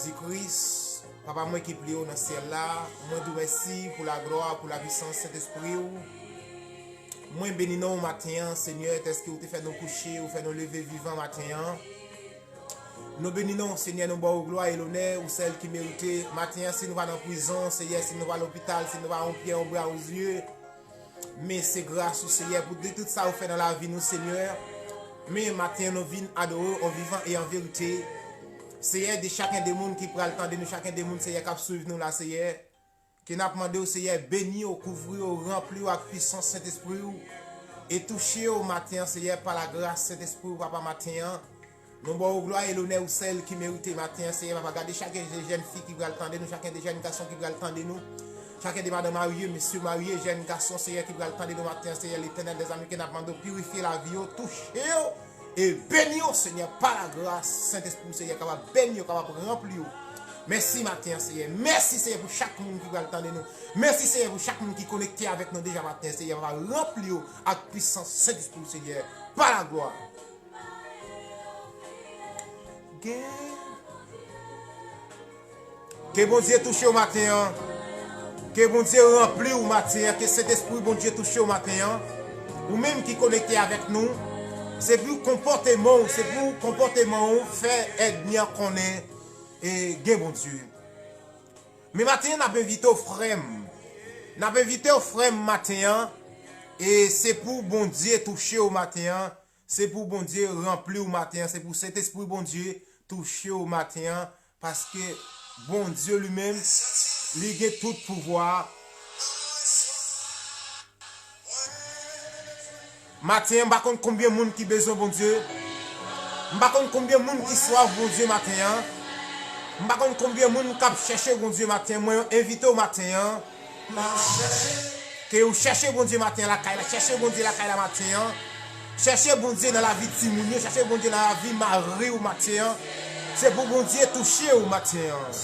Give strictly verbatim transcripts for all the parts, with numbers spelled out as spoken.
Jezi Kris, Papa mwen ki pi wo nan syèl la, mwen di w mèsi pou laglwa, pou lapisans Sentespri w. Mwen beni non w maten an, Senyè, dèske w te fè nou kouche, ou fè nou leve vivan maten an. Nou beni non w, Senyè, nou ba w glwa e lonè, ou sèl ki merite. Maten an, si nou pa nan prizon, Senyè, si nou pa lopital, si nou pa yon pyè, yon bra, yon zye, men se gras ou, Senyè, pou de tout sa ou fè nan lavi nou, Senyè. Men maten an, nou vin adore w an vivan e an verite. Senyè, de chaken de moun ki pral tande nou, chaken de moun, Senyè, k ap swiv nou la, Senyè. Ke n ap mande w, Senyè, beni yo, kouvri yo, ranpli yo ak pisans Sentespri w, e touche yo maten an, Senyè, pa lagras Sentespri w, Papa, maten an. Nou ba w glwa e lonè, ou sèl ki merite maten an, Senyè, Papa. Gade chaken de jèn fi ki pral tande nou, chaken de jèn gason ki pral tande nou, chaken de madanm marye, mesye marye, jèn gason, Senyè, ki pral tande nou maten an, Senyè, Letènèl dèzame, ke n ap mande w pirifye lavi yo, touche yo, e beni yo, Senyè, pa lagras Sentespri w, Senyè, kapab beni yo, kapab ranpli yo. Mèsi maten an, Senyè. Mèsi, Senyè, pou chak moun ki pral tande nou. Mèsi, Senyè, pou chak moun ki konekte avèk nou deja maten an, Senyè, papa, ranpli yo ak pisans Sentespri w, Senyè, pa laglwa. Gen Ke Bondye touche w maten an. Ke Bondye ranpli w maten an. Ke Sentespri Bondye touche w maten an. Ou menm ki konekte avèk nou, se pou konpòteman w, se pou konpòteman w fè ènmi an konnen e gen Bondye. Men maten an, n ap envite w, frè m. N ap envite w, frè m, maten an. E se pou Bondye touche w maten an. Se pou Bondye ranpli w maten an, se pou Sentespri Bondye touche w maten an, paske Bondye li menm, li gen tout pouvwa. Maten an, m pa konn konbyen moun ki bezwen Bondye. M pa konn konbyen moun ki swaf Bondye maten an. M pa konn konbyen moun k ap chèche Bondye maten an. Mwen envite w maten an. Ke ou chèche Bondye maten an lakay la, chèche Bondye lakay la maten an. Chèche Bondye nan lavi timoun yo, chèche Bondye nan lavi mari w maten an. Se pou Bondye touche w maten an.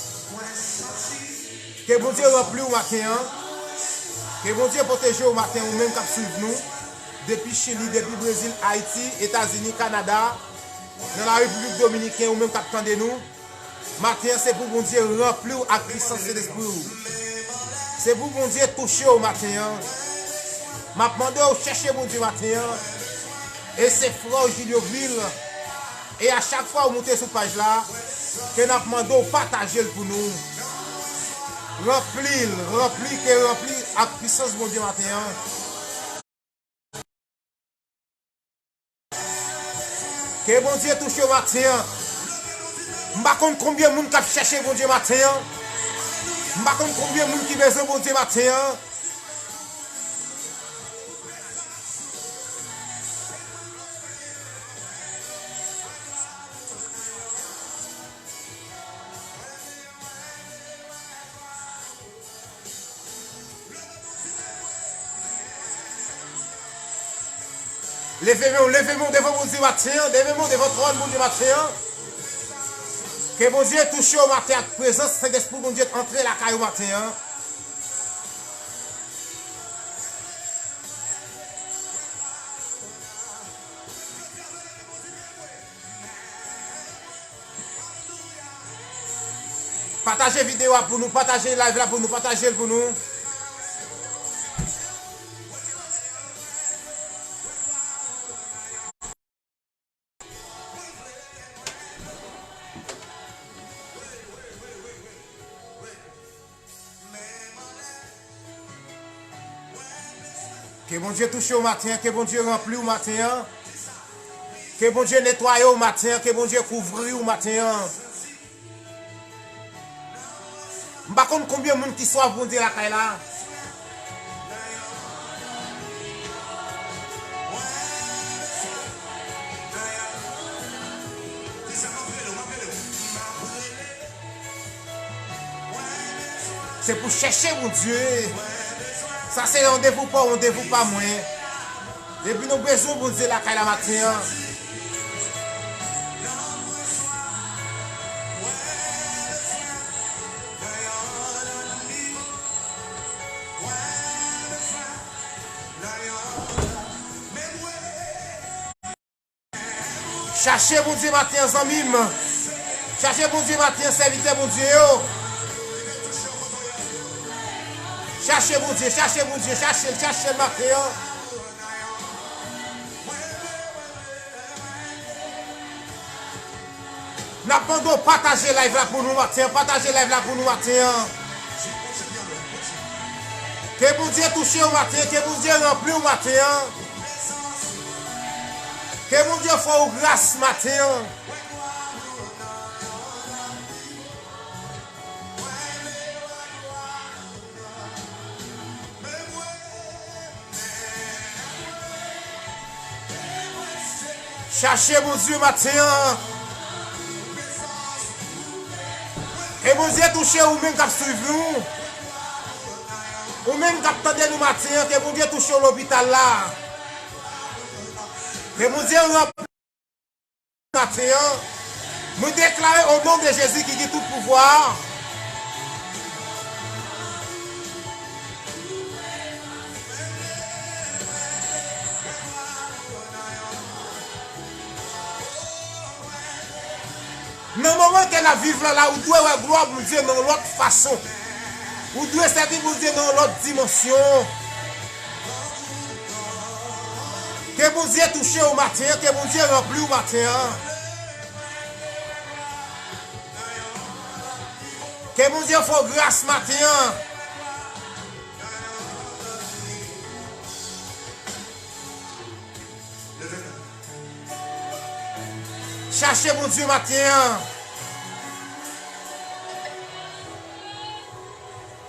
Ke Bondye ranpli w maten an. Ke Bondye pwoteje w maten an, ou menm k ap swiv nou. Depi Chili, depi Brezil, Ayiti, Etazini, Kanada, nan la Repiblik Dominiken, ou menm k ap tande nou. Maten an, se pou Bondye ranpli w ak pisans Sentespri w. Se pou Bondye touche w maten an. M ap mande w chèche Bondye maten an. E se frè w Jilyo Vil. E a chak fwa w moute sou paj la, ke n ap mande w pataje l pou nou. Ranpli l, ranpli, ke ranpli ak pisans Bondye maten an. Ke Bondye touche w maten an. M pa konn konbyen moun k ap chèche Bondye maten an. M pa konn konbyen moun ki bezwen Bondye maten an. Leve men w, leve men w devan Bondye maten an, leve men w devan twòn Bondye maten an. Ke Bondye touche w maten ak prezans Sentespri Bondye antre lakay ou maten an. Pataje videyo a pou nou, pataje live la pou nou, pataje l pou nou. Ke Bondye touche w maten an, ke Bondye ranpli w maten an, ke Bondye netwaye w maten an, ke Bondye kouvri w maten an. M pa konn konbyen moun ki swaf Bondye lakay la. Se pou chèche Bondye. Sa se randevou pa w, randevou pa mwen. Epi nou bezwen Bondye lakay la maten an. Chache Bondye maten an, zanmi m. Chache Bondye maten an, sèvitè Bondye yo. Chache Bondye, chache Bondye, chache l, chache l maten an. N ap mande w pataje live la pou nou maten an, pataje live la pou nou maten an. Ke Bondye touche w maten an, ke Bondye ranpli w maten an. Ke Bondye fè w gras maten an. Chache Bondye maten an. Ke Bondye touche ou menm k ap swiv nou. Ou menm k ap tande nou maten an, ke Bondye touche w lopital la. Ke Bondye ranpli maten an, mwen deklare o non de Jezi ki gen tout pouvwa a. Nan moman ke n ap viv la, la, ou dwe wè glwa Bondye nan yon lòt fason. Ou dwe sèvi Bondye nan yon lòt dimansyon. Ke Bondye touche w maten an, ke Bondye ranpli w maten an. Ke Bondye fè w gras maten an. Chache Bondye maten an.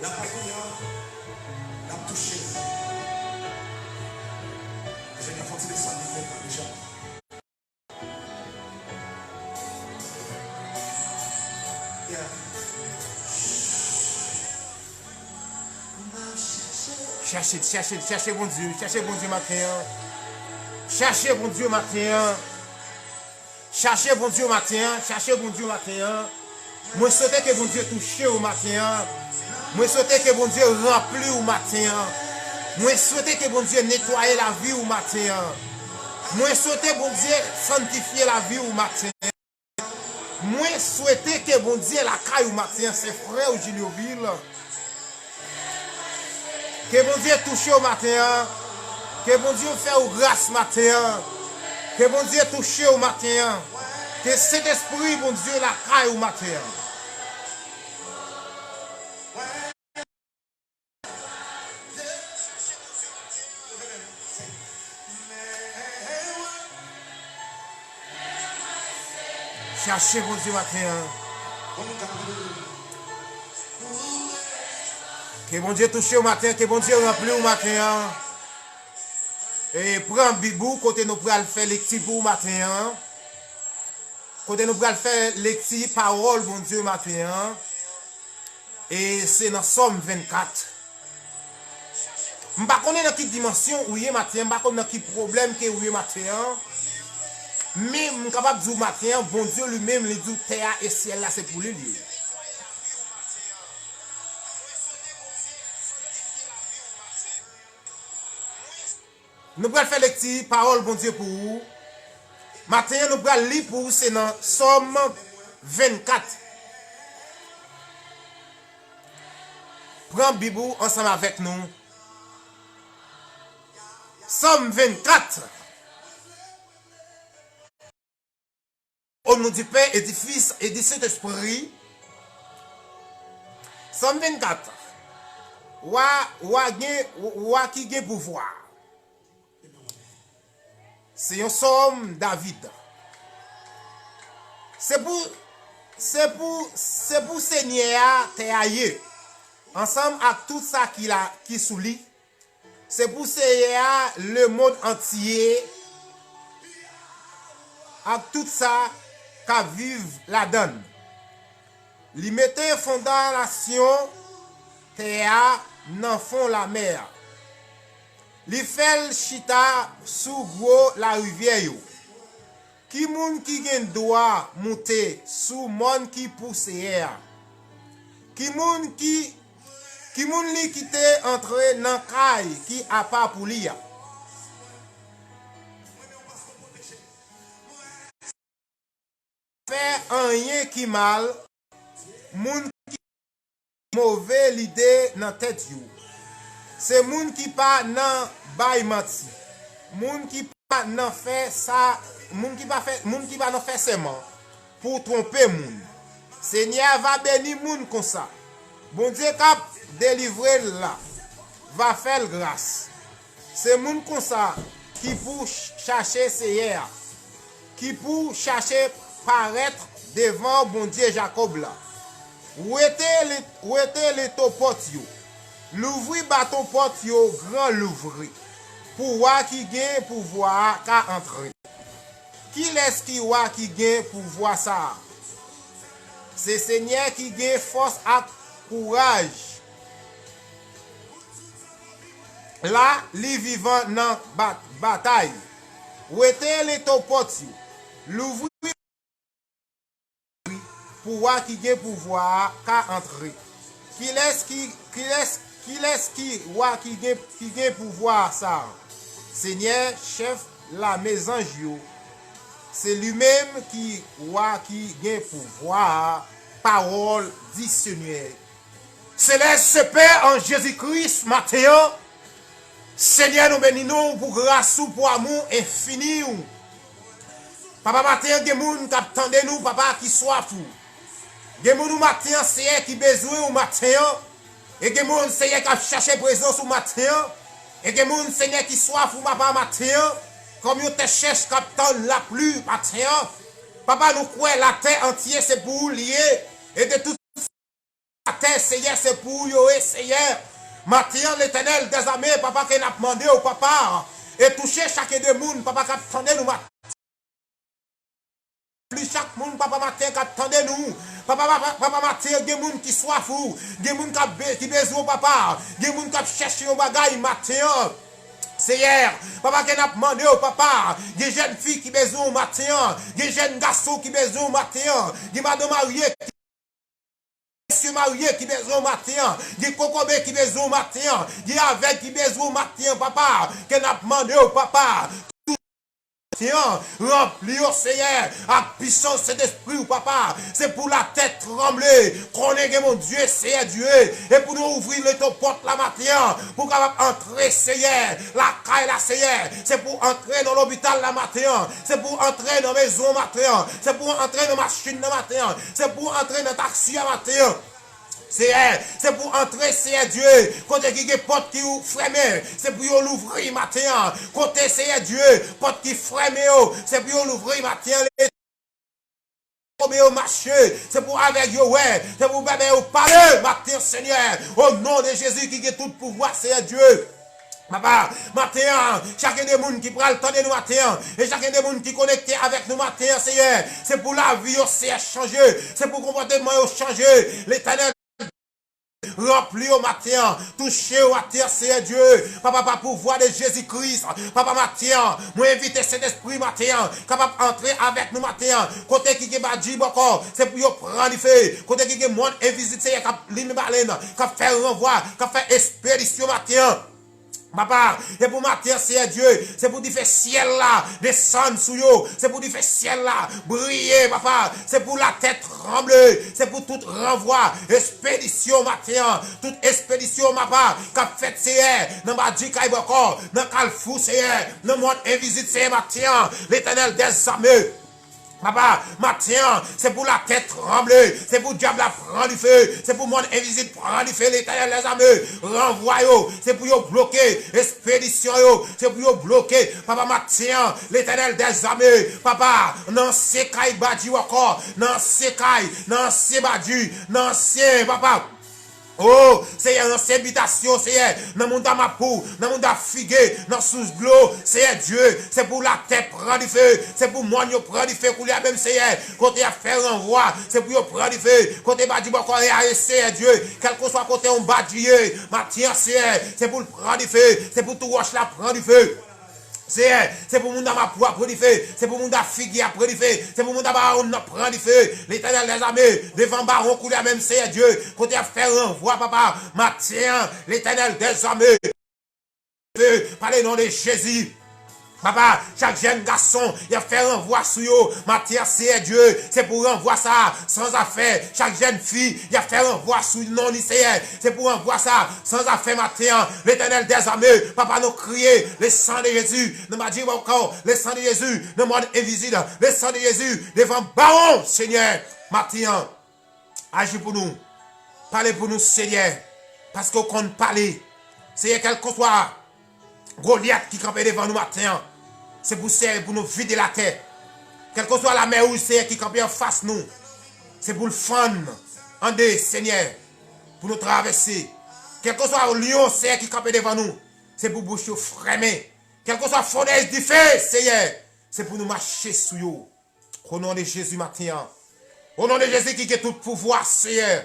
L ap fè kounye a, l ap touche. Jeni fè yon ti desann li pou deja. Yeah. Chache, chache, chache Bondye, chache Bondye maten an. Chache Bondye maten an. Chache Bondye maten an, chache Bondye maten an. Mwen swete ke Bondye touche w maten an. Mwen swete ke Bondye ranpli w maten an. Mwen swete ke Bondye netwaye lavi w maten an. Mwen swete Bondye sanntifye lavi w maten an. Mwen swete ke Bondye lakay ou maten an, se frè w Julio Vil. Ke Bondye touche w maten an. Ke Bondye fè w gras maten an. Ke Bondye touche w maten an. Ke Sentespri Bondye lakay ou maten an. Chache Bondye maten an. Ke Bondye touche w maten an, ke Bondye ranpli w maten an. E pran Bib ou kote nou pral fè lekti pou w maten an. Kote nou pral fè lekti pawòl Bondye maten an. E se nan Sòm vennkat. M pa konnen nan ki dimansyon ou ye maten an, m pa konn nan ki pwoblèm ke ou ye maten an. Men m kapab di w maten an, Bondye li menm, li di w tè a e syèl la se pou li l ye. Nou pral fè lekti pawòl Bondye pou ou. Maten an, nou pral li pou ou, se nan Sòm vennkat. Pran Bib ou ansanm avèk nou. Sòm vennkat. O non di Pè e di Fis e di Sentespri. Sòm vennkat. Wa, wa gen, wa ki gen pouvwa. Se yon sòm David. Se pou, se pou, se pou Senyè a tè a ye, ansanm ak tout sa ki la, ki sou li. Se pou Senyè a lemonn antye ak tout sa k ap viv ladan l. Li mete fondalasyon tè a nan fon lamè a. Li fè l chita sou gwo larivyè yo. Ki moun ki gen dwa moute sou mòn ki pou Seyè a? Ki moun ki, ki moun li ki te antre nan kay ki apa pou li a? Fè fè anyen ki mal, moun ki move lide nan tèt yo. Se moun ki pa nan bay manti. Moun ki pa nan fè sa, moun ki pa fè, moun ki pa nan fè sèman pou twonpe moun. Senyè a va beni moun konsa. Bondye k ap delivre l la va fè l gras. Se moun konsa ki pou ch- chache Seyè a, ki pou chache parèt devan Bondye Jakòb la. Wete le- wete leto pòt yo, louvri baton pòt yo gran louvri, pou wa ki gen pouvwa a ka antre. Kilès ki wa ki gen pouvwa sa a? Se Senyè ki gen fòs ak kouraj la, li vivan nan ba- batay. Wete leto pòt yo, louvri pou wa ki gen pouvwa a ka antre. Kilès ki, kilès, kilès ki wa ki gen, ki gen pouvwa sa a? Senyè, chèf lame zanj yo, se li menm ki wa ki gen pouvwa a. Pawòl di Senyè. Selès Pè an Jezi Kris, maten an, Senyè, nou beni non w pou gras ou, pou amou enfini w. Papa, maten an, gen moun k ap tande nou, papa, ki swaf ou. Gen moun ou maten an, Seyè, ki bezwen ou maten an. E gen moun, Seyè, k ap chache prezans ou maten an. E gen moun, Senyè, ki swaf ou, papa, maten an. Kòm yon tè chèch k ap tann lapli maten an. Papa, nou kwè latè antye se pou ou li ye. E de tout latè, Seyè, se pou ou yo ye, Seyè. Maten an, Letènèl dèzame, papa, ke n ap mande w, papa, e touche chak de moun, papa, k ap tande nou maten. Li chak moun, papa, maten an, k ap tande nou. Papa, papa, papa, maten an, gen moun ki swaf ou, gen moun k ap be- ki bezwen w, papa, gen moun k ap chèche yon bagay maten an. Seyè, papa, ke n ap mande w, papa, gen jèn fi ki bezwen w maten an, gen jèn gason ki bezwen w maten an, gen madan marye ki mesye marye ki bezwen w maten an, gen kokobe ki bezwen w maten an, gen avèg ki bezwen w maten an, papa, ke n ap mande w, papa, tout maten an, ranpli yo, Seyè, ak pisans Sentespri w, papa. Se pou latè tranble, konnen gen Bondye, Seyè Dye, e pou nou ouvri leto pòt la maten an, pou w kapab antre, Seyè, lakay la, Seyè. Se pou antre nan lopital la maten an, se pou antre nan mezon maten an, se pou antre nan machin nan maten an, se pou antre nan taksi a maten an. Seyè, se pou antre, Seyè Dye, kote ki gen pòt ki ou fèmen, se pou yo louvri maten an. Kote, Seyè Dye, pòt ki fèmen yo, se pou yo louvri maten an. Koube yo mache, se pou avèg yo wè, se pou bèbè yo pale maten an, Senyè. O non de Jezi ki gen tout pouvwa, Seyè Dye. Papa, maten an, chak de moun ki pral tande nou maten an, e chak de moun ki konekte avèk nou maten an, Seyè, se pou lavi yo, Seyè, chanje, se pou konpòteman yo chanje. Letènèl, ranpli yo maten an, touche yo atè, Seyè Dye. Papa, pa pouvwa de Jezi Kris, papa, maten an, mwen envite Sentespri maten an, kapab antre avèk nou maten an. Kote ki gen badji bòkò, se pou yo pran dife. Kote ki gen mòn envizib, Seyè, k ap limen balèn, k ap fè ranvwa, k ap fè espedisyon maten an. Papa, se pou maten an, Seyè Dye, se pou dife syèl la desann sou yo, se pou dife syèl la briye, papa, se pou latè tranble, se pou tout ranvwa, espedisyon maten an, tout espedisyon, papa, k ap fèt, Seyè, nan badji kay bòkò, nan kalfou, Seyè, nan mòn envizib, Seyè, maten an, Letènèl dèzame. Papa, maten an, se pou latè tranble, se pou dyab la pran dife, se pou mòn envizib pran dife, Letènèl dèzame, ranvwa yo, se pou yo bloke espedisyon yo, se pou yo bloke, papa, maten an, Letènèl dèzame, papa, nan ansyen kay badji ankò, nan ansyen kay, nan ansyen badji, nan ansyen, papa. O, Seyè, nan ansyen bitasyon, Seyè, nan mounda mapou, nan mounda figi, nan sous dlo, Seyè Dye, se pou latè pran dife, se pou mòn yo pran dife koulye a menm, Seyè, kote y ap fè ranvwa, se pou yo pran dife, kote badji bòkò ye a, Seyè Dye, kèlkeswa kote yon badji ye, maten an, Seyè, se pou l pran dife, se pou tou wòch la pran dife. Seyè, se pou moun nan mapou a pran dife, se pou moun nan figi a pran dife, se pou moun nan bawon nan pran dife. Letènèl dèzame, devan bawon koulye a menm, Seyè Dye, kote y ap fè ranvwa, papa, maten an, Letènèl dèzame, pale non de Jezi. Papa, chak jèn gason, y ap fè ranvwa sou yo. Maten an, Seyè Dye, se pou ranvwa sa a, san zafè. Chak jèn fi, y ap fè ranvwa sou non li, Seyè. Se pou ranvwa sa a, san zafè maten an. Letènèl dèzame, papa, nou kriye, le sang de Jésus, nou madi ankò, le sang de Jésus, nan mòn envizib, le sang de Jésus, devan bawon, Senyè, maten an. Aji pou nou. Pale pou nou, Senyè. Paske w konn pale. Senyè, kèlkeswa Golyat ki kanpe devan nou maten an, se pou, Senyè, pou nou vide l atè. Kèlkeswa lamè wouj, Senyè, ki kanpe anfas nou, se pou l fann an de, Senyè, pou nou travèse. Kèlkeswa lyon, Senyè, ki kanpe devan nou, se pou bouch yo fèmen. Kèlkeswa fònèz dife, Senyè, se pou nou mache sou yo. O non de Jezi maten an. O non de Jezi ki gen tout pouvwa, Seyè.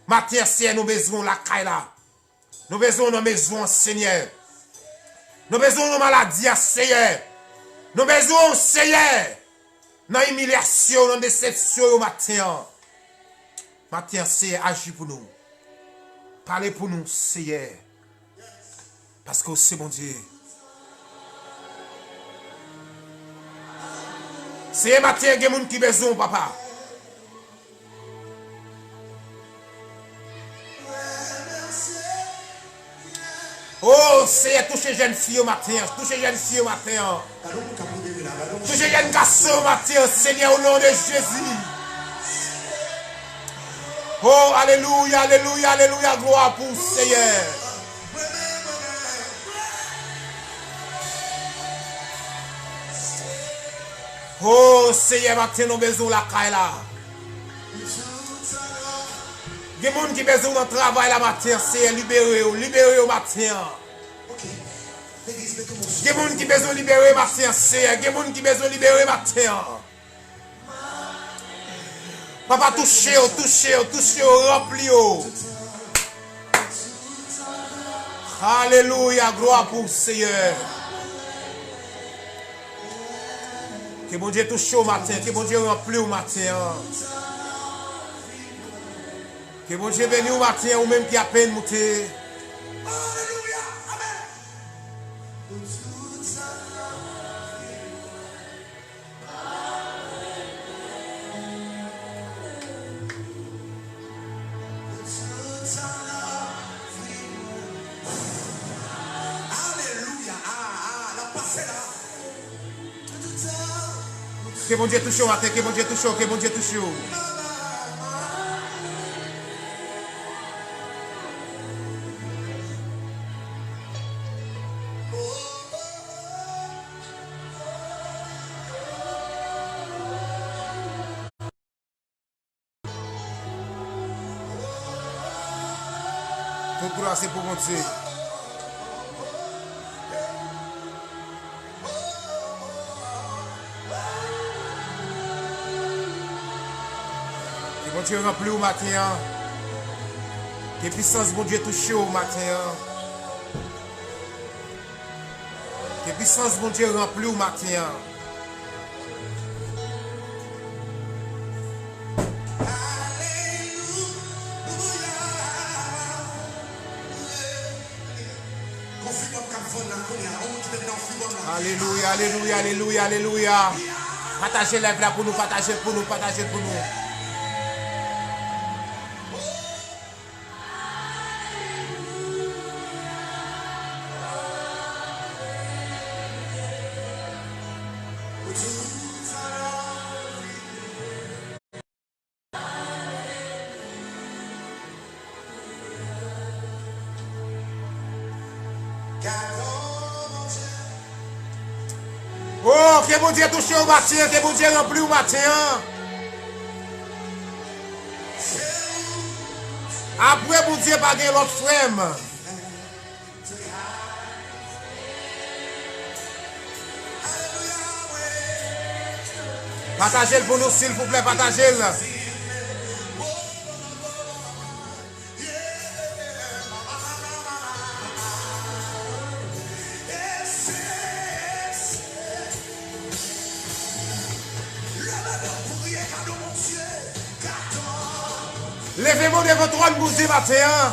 Maten an, Seyè, nou bezwen w lakay la. Nou bezwen w nan mezon an, Senyè. Nou bezwen w nan maladi a, Seyè. Nou bezwen w, Seyè, nan imilyasyon, nan desepsyon yo maten an. Maten an, Seyè, aji pou nou. Pale pou nou, Seyè. Paske w se Bondye. Seyè, maten an, gen moun ki bezwen w, papa. O, Seyè, touche jèn fi yo maten an. Touche jèn fi yo maten an. Touche jèn gason yo maten an, Senyè, o non de Jezi. O, alelouya, alelouya, alelouya, glwa pou w, Seyè. O, Seyè, maten nou bezwen w lakay la. Gen moun ki bezwen w nan travay la maten an, Seyè, libere yo, libere yo maten an. Gen moun ki bezwen libere maten an, Seyè. Gen moun ki bezwen libere maten an. Papa, touche yo, touche yo, touche yo, ranpli yo. Alelouya, glwa pou w, Seyè. Ke Bondye touche w maten, ke Bondye ranpli w maten an. Ke Bondye beni w maten an, ou menm ki apenn moute. Alelouya. Ah, ah, l ap pase la. Ke Bondye touche w atè, ke Bondye touche w, ke Bondye touche w. Tout glwa se pou Bondye. Ke Bondye ranpli w maten an. Ke pisans Bondye touche w maten an. Ke pisans Bondye ranpli w maten an. Alelouya, alelouya, alelouya, alelouya. Pataje live la pou nou, pataje l pou nou, pataje l pou nou. Oh, ke Bondye touche w maten an, ke Bondye ranpli w maten an. Apre Bondye pa gen lòt frè m. Pataje l pou nou, silvouplè, pataje l. Leve men w devan twòn Bondye maten an.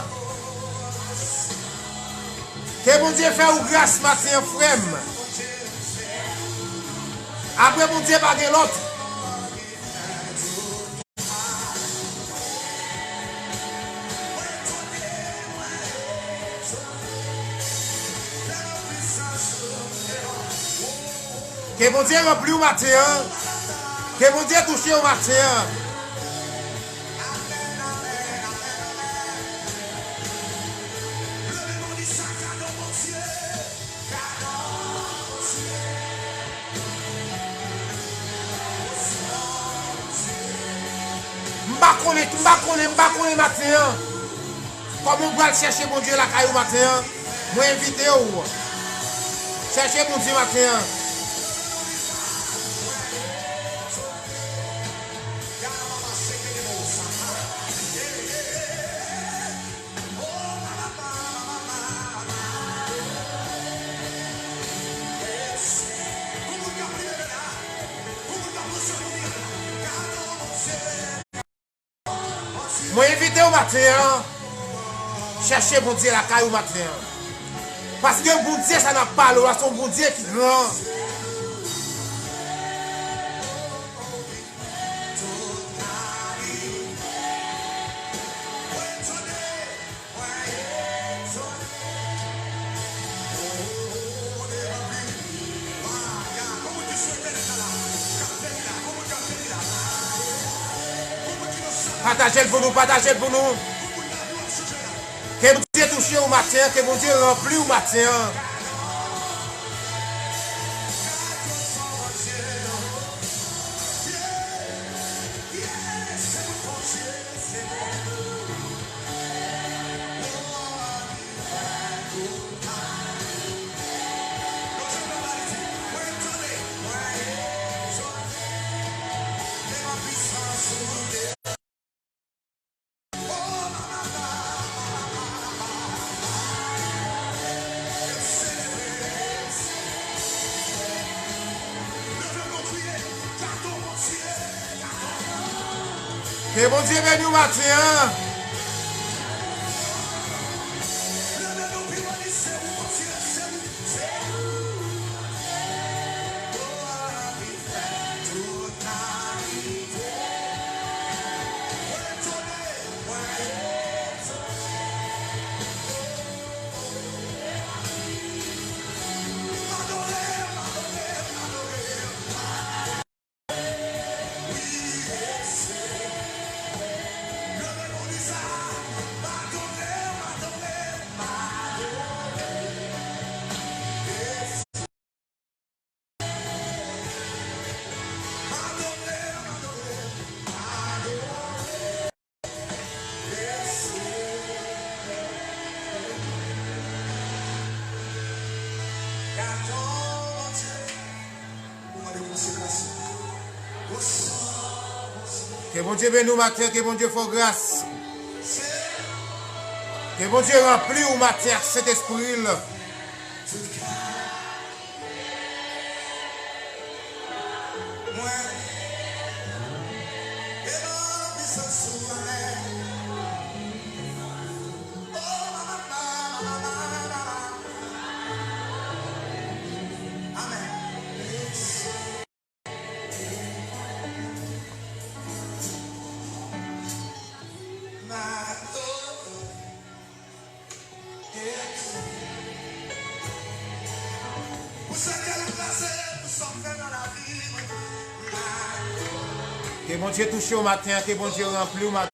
Ke Bondye fè w gras maten an, frè m. Apre Bondye pa gen lòt. Ke Bondye ranpli w maten an. Ke Bondye touche w maten an. M pa konnen, m pa konnen, m pa konnen maten an. Kòman w pral chèche Bondye lakay ou maten an? Mwen envite w. Chèche Bondye maten an. Mwen envite w maten an, chèche Bondye lakay ou maten an. Paske Bondye sa n ap pale w la, se yon Bondye ki gran. Pataje l pou nou, pataje l pou nou. Ke Bondye touche w maten an, ke Bondye ranpli w maten an. Ke Bondye beni w maten an. Ke Bondye beni w maten, ke Bondye fè w gras. Ke Bondye ranpli w maten ak Sentespri l. Ke Bondye touche w maten an, ke Bondye ranpli w maten an.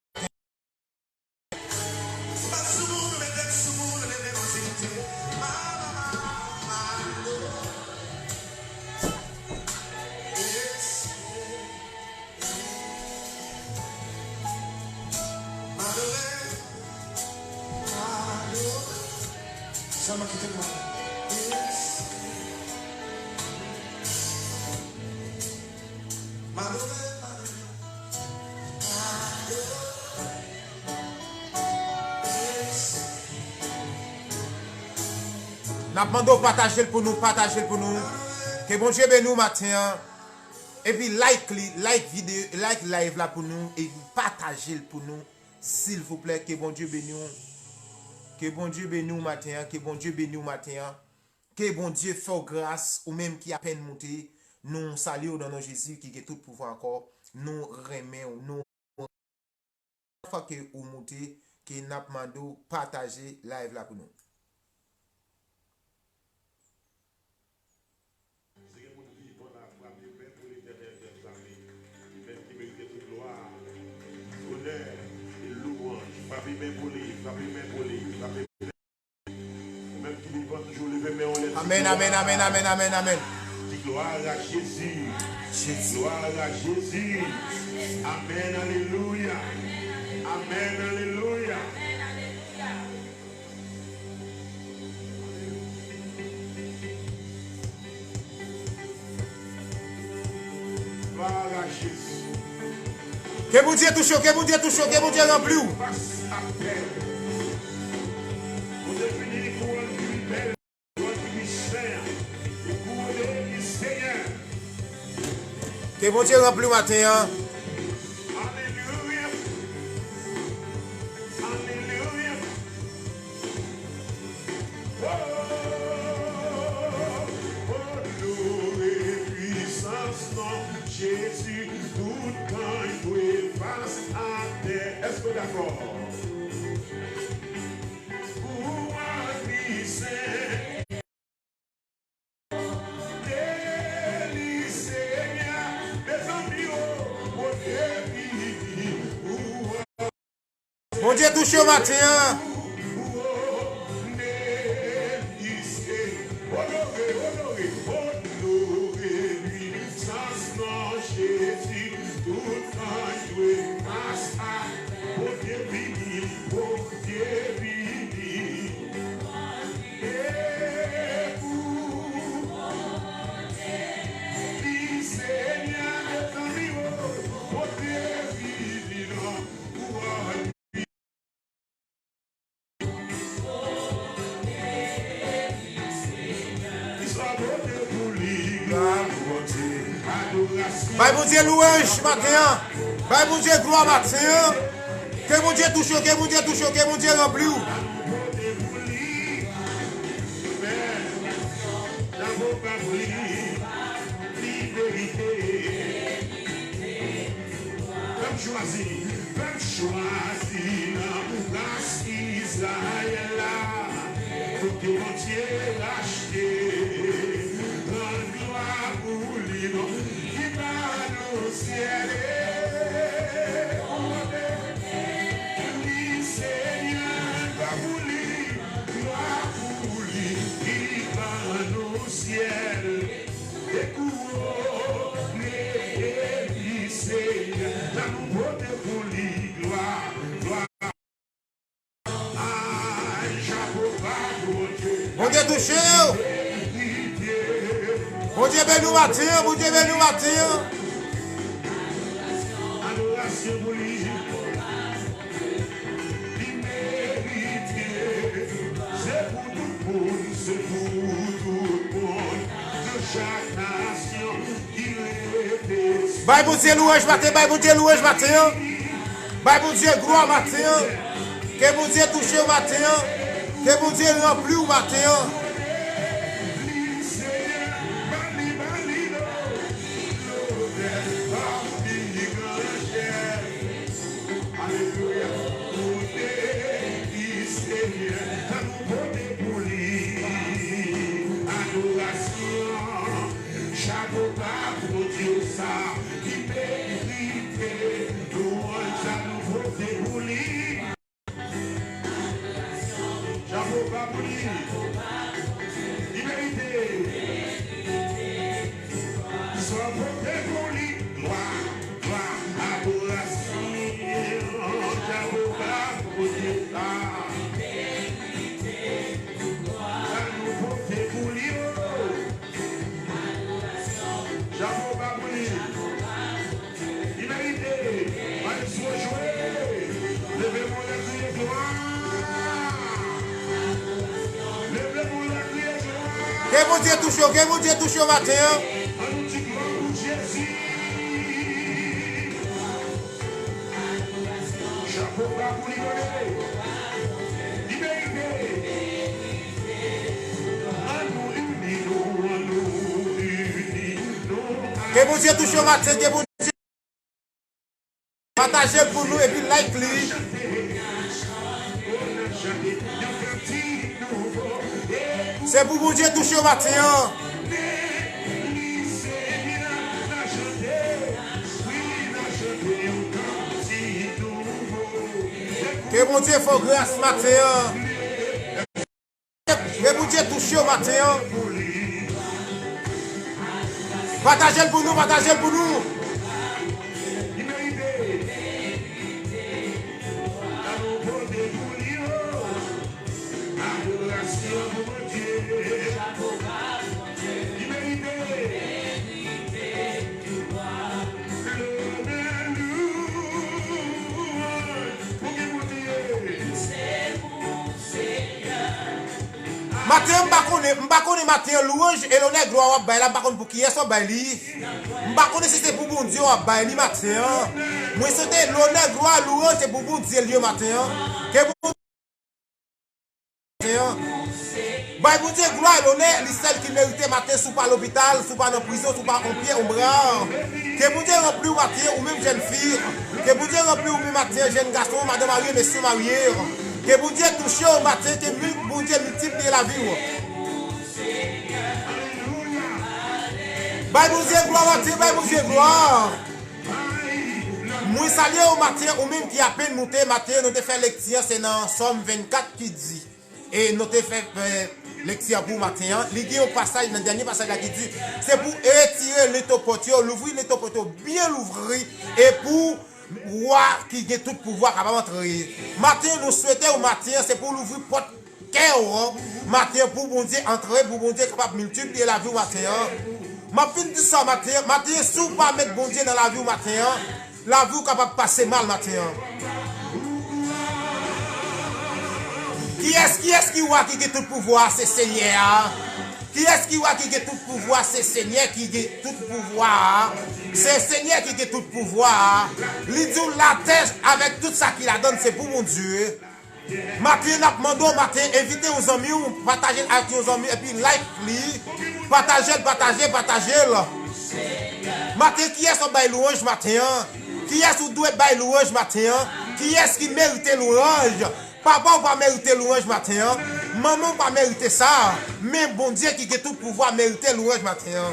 Sèlman kite m wè. M adore, m adore. N ap mande w pataje l pou nou, pataje l pou nou. Ke Bondye beni w maten an. Epi like li, like videyo, like live la pou nou, epi pataje l pou nou, silvouplè. Ke Bondye beni w. Ke Bondye beni w maten an, ke Bondye beni w maten an. Ke Bondye fè w gras, ou menm ki apèn moute. Nou salye w nan non Jezi ki gen tout pouvwa ankò. Nou renmen w. Nou, chak fwa ke ou moute, ke n ap mande w pataje live la pou nou. Si gen moun vivan la, frape men pou Letènèl dèzame, li menm ki merite tout glwa, onè e louwanj. Frape men pou li, frape men pou li, frape men. Ou menm ki vivan toujou, leve men w, lè di Amèn, amèn, glwa. Amèn, amèn, amèn, amèn. Di glwa a Jezi. Jezi. Glwa a Jezi. Amèn, alelouya. Amèn, alelouya. Glwa a Jezi. Ke Bondye touche w, ke Bondye touche w, ke Bondye ranpli w. Fas atè. Bondye vini pou rann li bèl, pou rann li sen, pou kouwone li Senyè. Ke Bondye ranpli w maten an. Alelouya. Alelouya. Oh, oh, glori e pwisans non Jezi, tout kan dwe fas atè. Èske w dakò? Pou rann li sen. Bondye touche w maten an. Bay Bondye lwanj maten an. Bay Bondye glwa maten an. Ke Bondye touche w, ke Bondye touche w, ke Bondye ranpli w. Fè m chwazi, fè m chwazi nan ras Izrayèl la. Tout ke Bondye rachte, rann glwa pou li non ki pa nan syèl. Li Senyè, glwa pou li, glwa pou li ki pa nan syèl. E kouwone li Senyè, la nou pote pou li glwa, glwa. Ay, chapo ba Bondye. Bondye touche w. Bondye beni w maten an, Bondye beni w maten an. Adorasyon pou li. Li merite. Se pou tout moun, se pou tout moun. Nan chak nasyon ki rete. Bay Bondye lwanj maten, bay Bondye lwanj maten an. Bay Bondye glwa maten an. Ke Bondye touche w maten an. Ke Bondye ranpli w maten an. Alelouya. Pote li Senyè, ann nou pote pou li adorasyon. Chapo ba Bondye sa ki merite lwanj, ann nou pote pou li. Chapo ba pou li. Li merite. Sa pote pou li glwa, glwa, adorasyon. Chapo ba Bondye sa. Sa nou pote pou li, o. Chapo ba pou li. Li merite. Maestro jwe. Leve men w lè kriye glwa. Leve men w lè kriye glwa. Ke Bondye touche w, ke Bondye touche w maten an. Ann nou di glwa pou Jezi. Chapo ba pou li, tande. Li merite. Ann nou ini nou, ann nou ini nou. Ke Bondye touche w maten, ke Bondye pataje l pou nou epi like li. Se pou Bondye touche w maten an. Ke Bondye fè w gras maten an. Ke Bondye touche w maten an. Pataje l pou nou, pataje l pou nou. Maten an, m pa konnen, m pa konnen maten an, lwanj e lonè glwa w ap bay la, m pa konn pou kiyès w ap bay li. M pa konnen si se pou Bondye w ap bay li maten an. Mwen swete lonè, glwa, lwanj se pou Bondye l ye maten an. Ke Bondye maten an. Bay Bondye glwa e lonè, li sèl ki merite maten, si w pa lopital, si w pa nan prizon, si w pa on pye, on bra. Ke Bondye ranpli w maten, ou menm jèn fi. Ke Bondye ranpli w menm maten, jèn gason, madan marye, mesye marye. Ke Bondye touche w maten, ke mil-, Bondye miltipliye lavi w. Bay Bondye glwa maten, bay Bondye glwa. Mwen salye w maten, ou menm ki apenn moute maten, nou te fè lekti an, se nan Sòm vennkat ki di. E nou te fè, fè lekti an pou maten an. Li gen yon pasaj nan dènye pasaj la ki di, se pou retire leto pòt yo, louvri leto pòt yo, byen louvri, e pou wa ki gen tout pouvwa kapab antre. Maten an, nou swete w maten an, se pou w louvri pòt kè w maten an, pou Bondye antre, pou Bondye kapab miltipliye lavi w maten an. M ap fin di sa maten an, maten an, si w pa met Bondye nan lavi w maten an, lavi w kapab pase mal maten an. Kiyès, kiyès ki wa ki gen tout pouvwa a? Se Senyè a. Kiyès ki wa ki gen tout pouvwa? Se Senyè ki gen tout pouvwa a. Se Senyè ki gen tout pouvwa a. Li di w latè avèk tout sa ki ladan l se pou Bondye. Maten an, n ap mande w maten, envite yon zanmi w, pataje l ak yon zanmi, epi like li. Pataje l, pataje, pataje l. Maten, kiyès w ap bay lwanj maten an? Kiyès ou dwe bay lwanj maten an? Kiyès ki merite lwanj? Papa w pa merite lwanj maten an. Manman w pa merite sa. Men Bondye ki gen tout pouvwa merite lwanj maten an.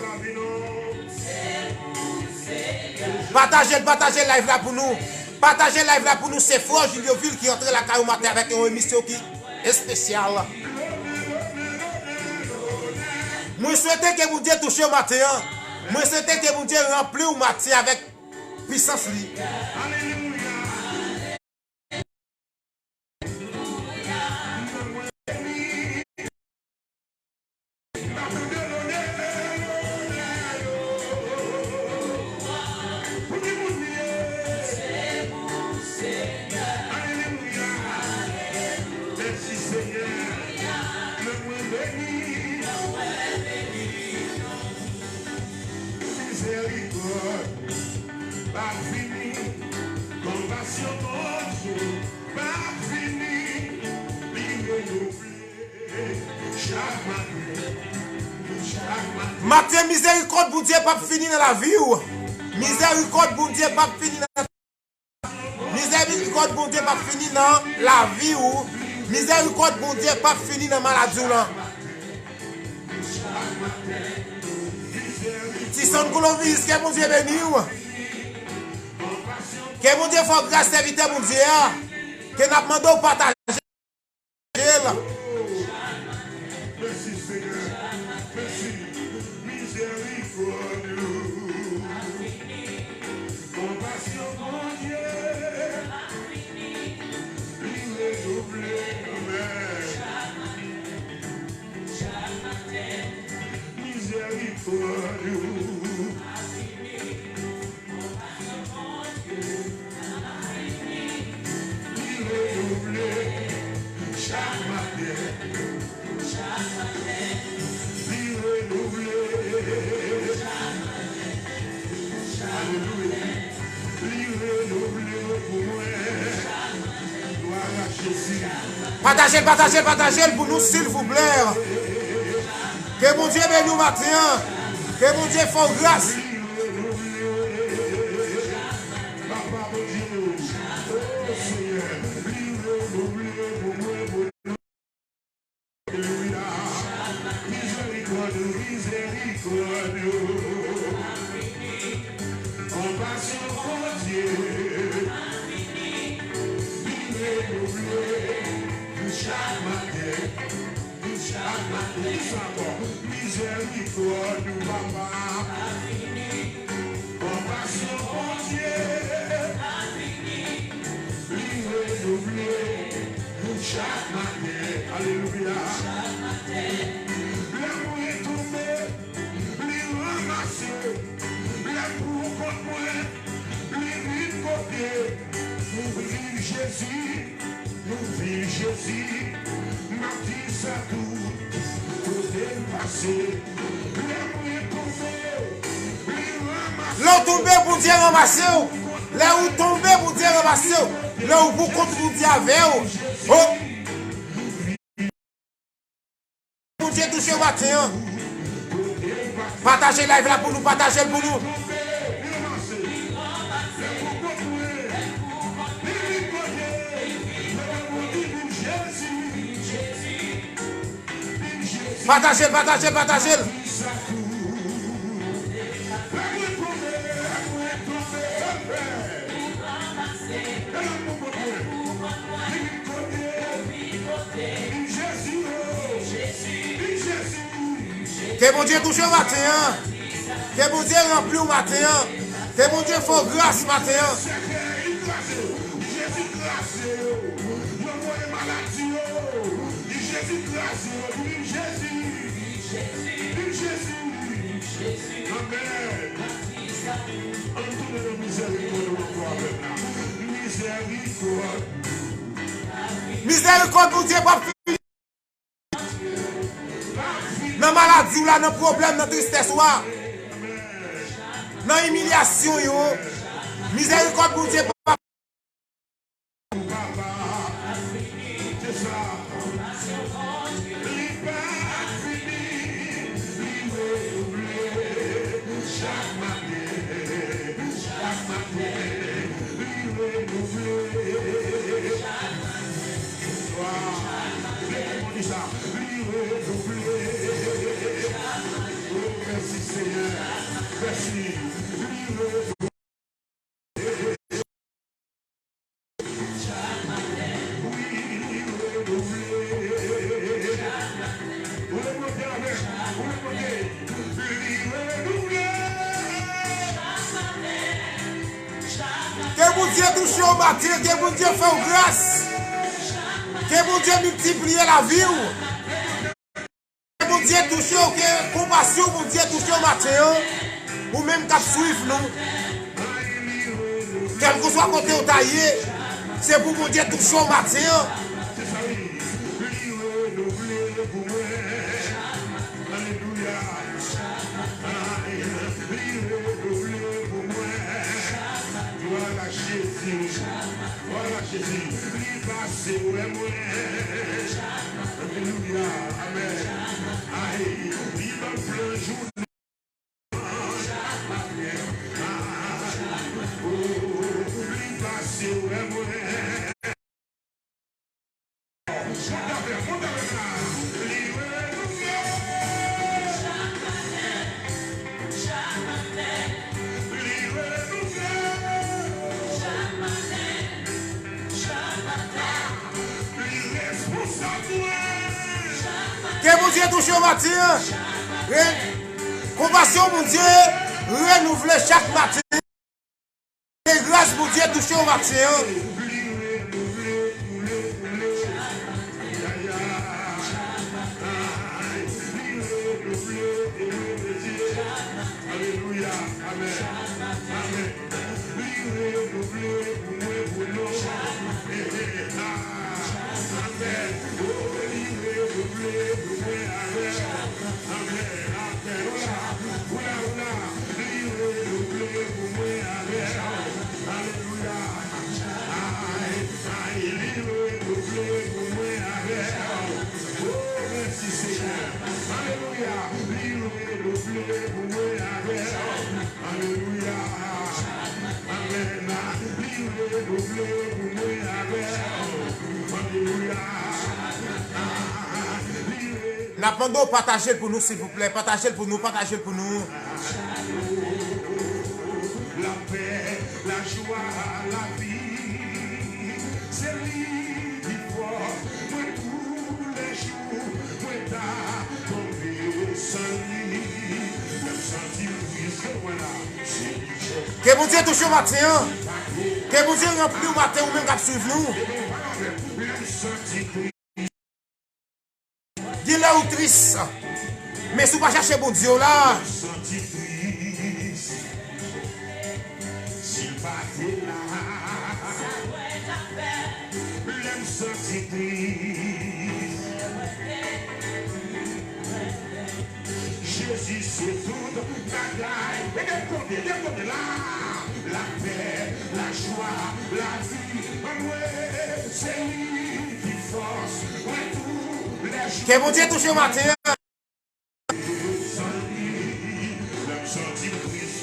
Pataje l, pataje live la pou nou. Pataje live la pou nou. Se Frè Jilyo Vil ki antre lakay ou maten avèk yon emisyon ki espesyal. Mwen swete ke Bondye touche w maten an. Mwen swete ke Bondye ranpli w maten avèk pisans li. Mizèrikòd pa fini, konpasyon Bondye pa fini, li renouvle chak maten, chak maten. Maten, mizèrikòd Bondye p ap fini nan lavi w. Mizèrikòd Bondye p ap fini nan Mizèrikòd Bondye p ap fini nan lavi w. Mizèrikòd Bondye p ap fini nan maladi w lan. Tison Clovis, ke Bondye beni w. Ke Bondye fè w gras, sèvitè Bondye a. Ke n ap mande w pataje. L. Mèsi, Senyè. Mèsi. Mizèrikòd ou. Konpasyon Bondye. Li renouvle. Amèn. Mizèrikòd ou. Li renouvle chak maten. Li renouvle. Alelouya. Li renouvle pou mwen. Glwa a Jezi. Pataje l, pataje l, pataje l pou nou, silvouplè. Ke Bondye beni w maten an. Ke Bondye fè w gras. Li renouvle pou mwen, pou nou. Alelouya. Mizèrikòd ou, mizèrikòd ou. Konpasyon Bondye. Li renouvle chak maten. Chak maten, ki sa ankò? Mizèrikòd ou, papa. Konpasyon Bondye. Li renouvle chak maten. Alelouya. Lè mwen tonbe, li ranmase. Lè m pou kont mwen, li vin kote. Viv Jezi. Nou viv Jezi, m ap di sa tout kote m pase. Lè mwen tonbe, li ranmase. Lè w tonbe, Bondye ranmase w. Lè ou tonbe, Bondye ranmase w. Lè ou pou kont, Bondye avè w. Oh. Bondye touche w maten an. Pataje live la pou nou, pataje l pou nou. Pataje l, pataje l, pataje l. Ke Bondye touche w maten an. Ke Bondye ranpli w maten an. Ke Bondye fè w gras maten an. Jezi kraze yo. Yo voye maladi yo. Jezi kraze yo. Viv Jezi. Viv Jezi. Amèn. Ann tounen nan mizèrikòd ou ankò avè m la. Mizèrikòd. Mizèrikòd Bondye p ap fini. Nan maladi w la, nan pwoblèm, nan tristès ou a, nan imilyasyon yo, mizèrikòd Bondye p ap Li renouvle. Oh, mèsi, Senyè. Mèsi. Li renouvle. Wi, li renouvle. Ou le monte avè m. Ou le monte. Li renouvle. Ke Bondye touche w maten, ke Bondye fè w gras, ke Bondye miltipliye lavi w, ke Bondye touche w, ke konpasyon Bondye touche w maten an, ou menm k ap swiv nou, kèlkeswa kote w ta ye, se pou Bondye touche w maten an. Alelouya. Ay, li renouvle pou mwen. Glwa a Jezi. Glwa a Jezi. Li pase wè mwen. Alelouya. Amèn. Ay, li ban m plan jounen. Li pase wè mwen. Ke Bondye touche w maten an. Re-, konpasyon Bondye renouvle chak maten. Ke gras Bondye touche w maten an. Alelouya. Amèn. Amèn. Li renouvle pou mwen, pou nou. Amèn. Oh, li renouvle pou mwen avè w. Amèn. Amèn. Ola, ola, ola. Li renouvle pou mwen avè w. Alelouya. N ap mande w pataje l pou nou, silvouplè. Pataje l pou nou, pataje l pou nou. Lapè, lajwa, lavi, se li ki fòs mwen toulejou. Mwen ta tonbe san li, mwen santi l tris, mwen la. Ke Bondye touche w maten an. Ke Bondye ranpli w maten, ou menm k ap swiv nou. Gen lè ou tris, men si w pa chache Bondye w la. Si l pa te la, lè m santi tris. Jezi se tout bagay. Dekonde, dekonde la. Lapè, lajwa, lavi, anmwe, se li ki fòs mwen toulejou. Ke Bondye touche w maten an. Lè m santi tris,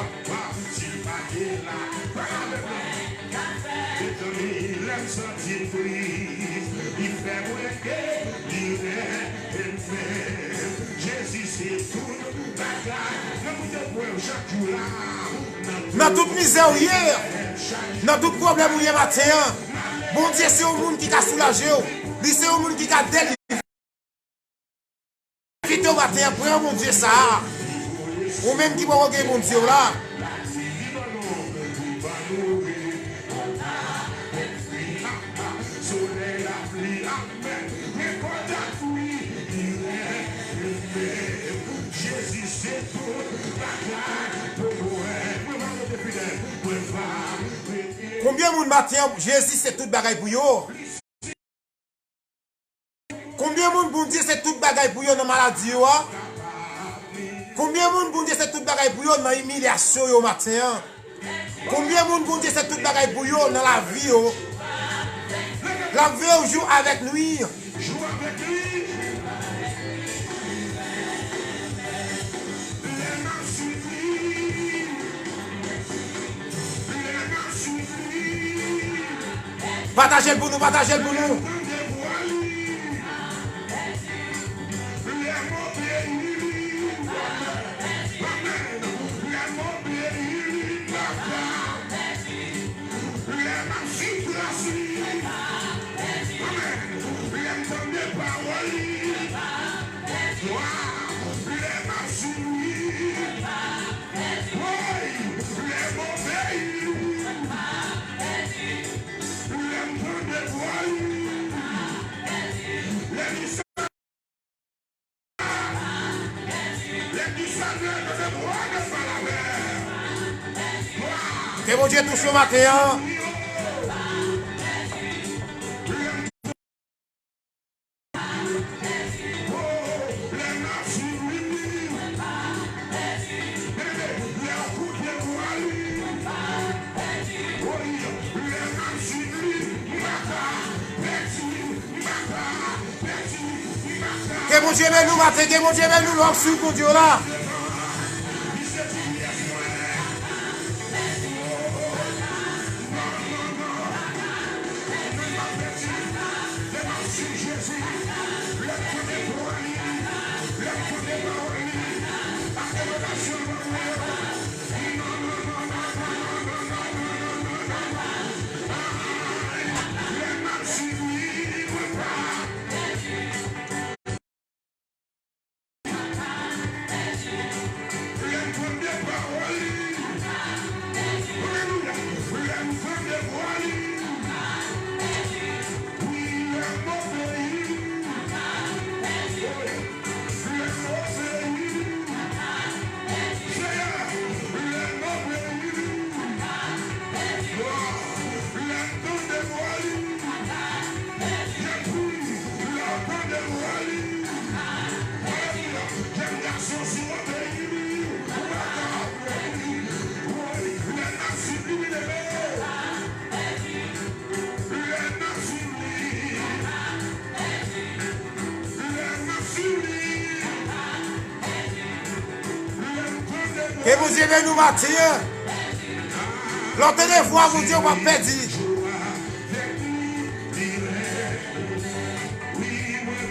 apa, si l pa te la, pale avèk mwen. Mezanmi, lè m santi tris, li fè mwen ke li renmen. Jezi se tout bagay. Nan tout eprèv chak jou la. Nan tout mizè ou ye, nan tout pwoblèm ou ye maten an, Bondye se yon moun ki ka soulaje w. Li se yon moun ki ka delivre. Envite w maten an, pran Bondye sa a. Ou menm ki poko gen Bondye w la. Solèy, lapli, amèn. Nenpòt jan wi, li renmen. Jezi se tout bagay pou mwen. Mwen va rete fidèl. Mwen va rete. Konbyen moun maten an, Jezi se tout bagay pou yo? Konbyen moun Bondye se tout bagay pou yo nan maladi yo a? Konbyen moun Bondye se tout bagay pou yo nan imilyasyon yo maten an? Konbyen moun Bondye se tout bagay pou yo nan lavi yo? L ap veye w jou avèk nwi. Jou avèk li. Lè m ap swiv li. Lè m ap swiv li. Pataje l pou nou, pataje l pou nou. Lè m tande vwa li, lè li sa, lè li sa, lè tande vwa de palavè. Ke Bondye touche w maten an. Ke Bondye beni w maten, ke Bondye beni w, lè w ap swiv Bondye w la. Ke Bondye beni w maten an. Lè w tande vwa Bondye, w p ap pèdi. Wi, mwen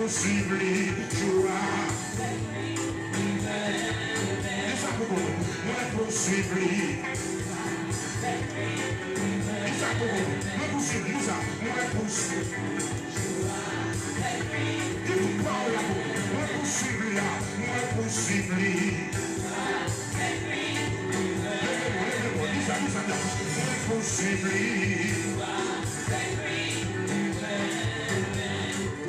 Pouswiv li, jou a. Di sa pou kont ou. Mwen pouswiv li. Di sa pou kont ou. Mwen pouswiv li. Di sa. Mwen pouswiv. Di tout pawòl la pou kont ou. Mwen pouswiv li a. Mwen pouswiv li. Leve men w, leve men w. Di sa, di sa, di sa. Mwen pouswiv li.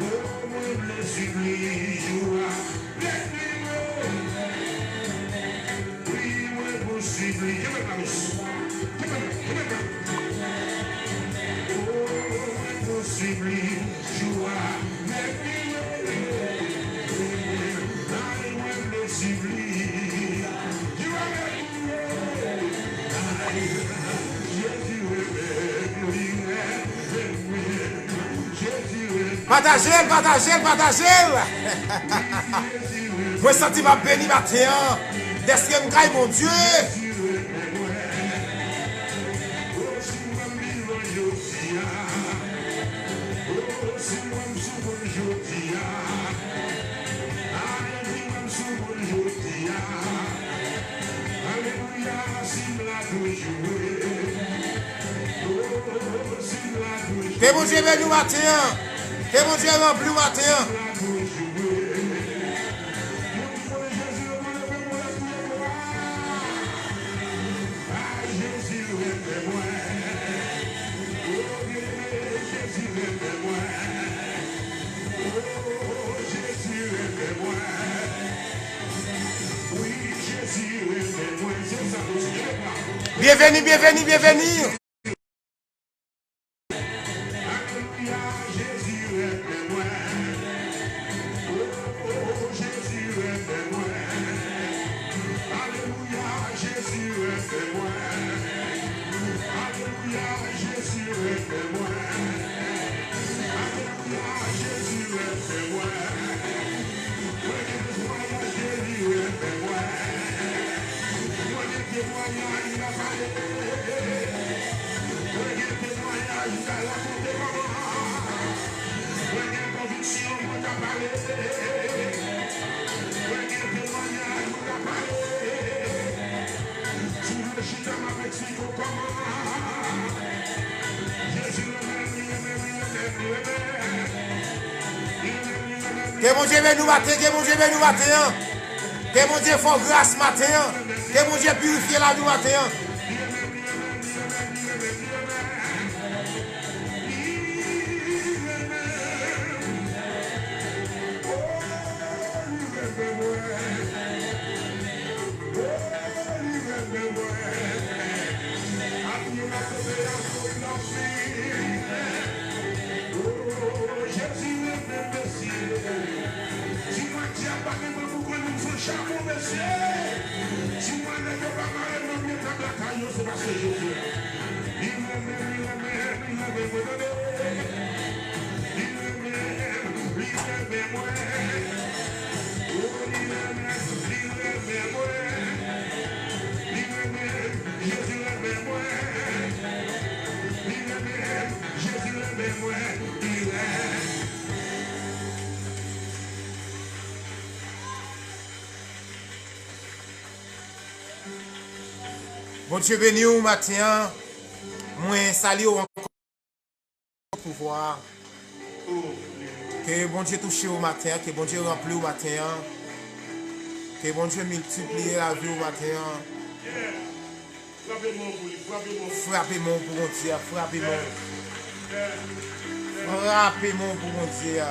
Oh, mwen vle swiv li jou a. Lèt li mwen. Wi, mwen pouswiv li. Kenbe la, miss. Kenbe la, kenbe la. Oh, mwen pouswiv li jou a. Lèt li mwen. Ay, mwen vle swiv li. Jou a lèt li mwen. Ay, Jezi renmen, li renmen mwen. Pataje l, pataje l, pataje l. Mwen santi m ap beni maten an dèske m kay Bondye. Ke Bondye beni w maten an. Ke Bondye ranpli w maten an. Byenveni, byenveni, byenveni. Alelouya, Jezi renmen mwen. Oh, Jezi renmen mwen. Alelouya, Jezi renmen mwen. Alelouya, Jezi renmen mwen. Alelouya, Jezi renmen mwen. Mwen gen temwayaj ke li renmen mwen. Mwen gen temwayaj la pale. Mwen gen temwayaj la rakonte kòman. Mwen gen konviksyon mwen ka pale. Mwen gen temwayaj mwen ka pale. Si w vle chita m ap eksplike w kòman. Jezi renmen, li renmen, li renmen, li renmen. Li renmen, li renmen, li renmen. Ke Bondye beni w maten, ke Bondye beni w maten an. Ke Bondye fè w gras maten an. Ke Bondye pirifye lavi w maten an. Jezi renmen mesye. Di mwen dyab pa gen mwen pou konn moun se yon chamo mesye. Di mwen nèg yo pa mare nan pye tab lakay yo se paske Jezi. Li renmen, li renmen, li renmen mwen tande. Li renmen, li renmen mwen. Oh, li renmen, li renmen mwen. Li renmen, Jezi renmen mwen. Li renmen, Jezi renmen mwen. Li renmen. Bondye beni w maten an. Mwen salye w ankò pouvwa. Ke Bondye touche w maten an, ke Bondye ranpli w maten an. Ke Bondye miltipliye lavi w maten an. Frape men w pou li, frape men w. Frape men w pou Bondye a, frape men w. Frape men w pou Bondye a.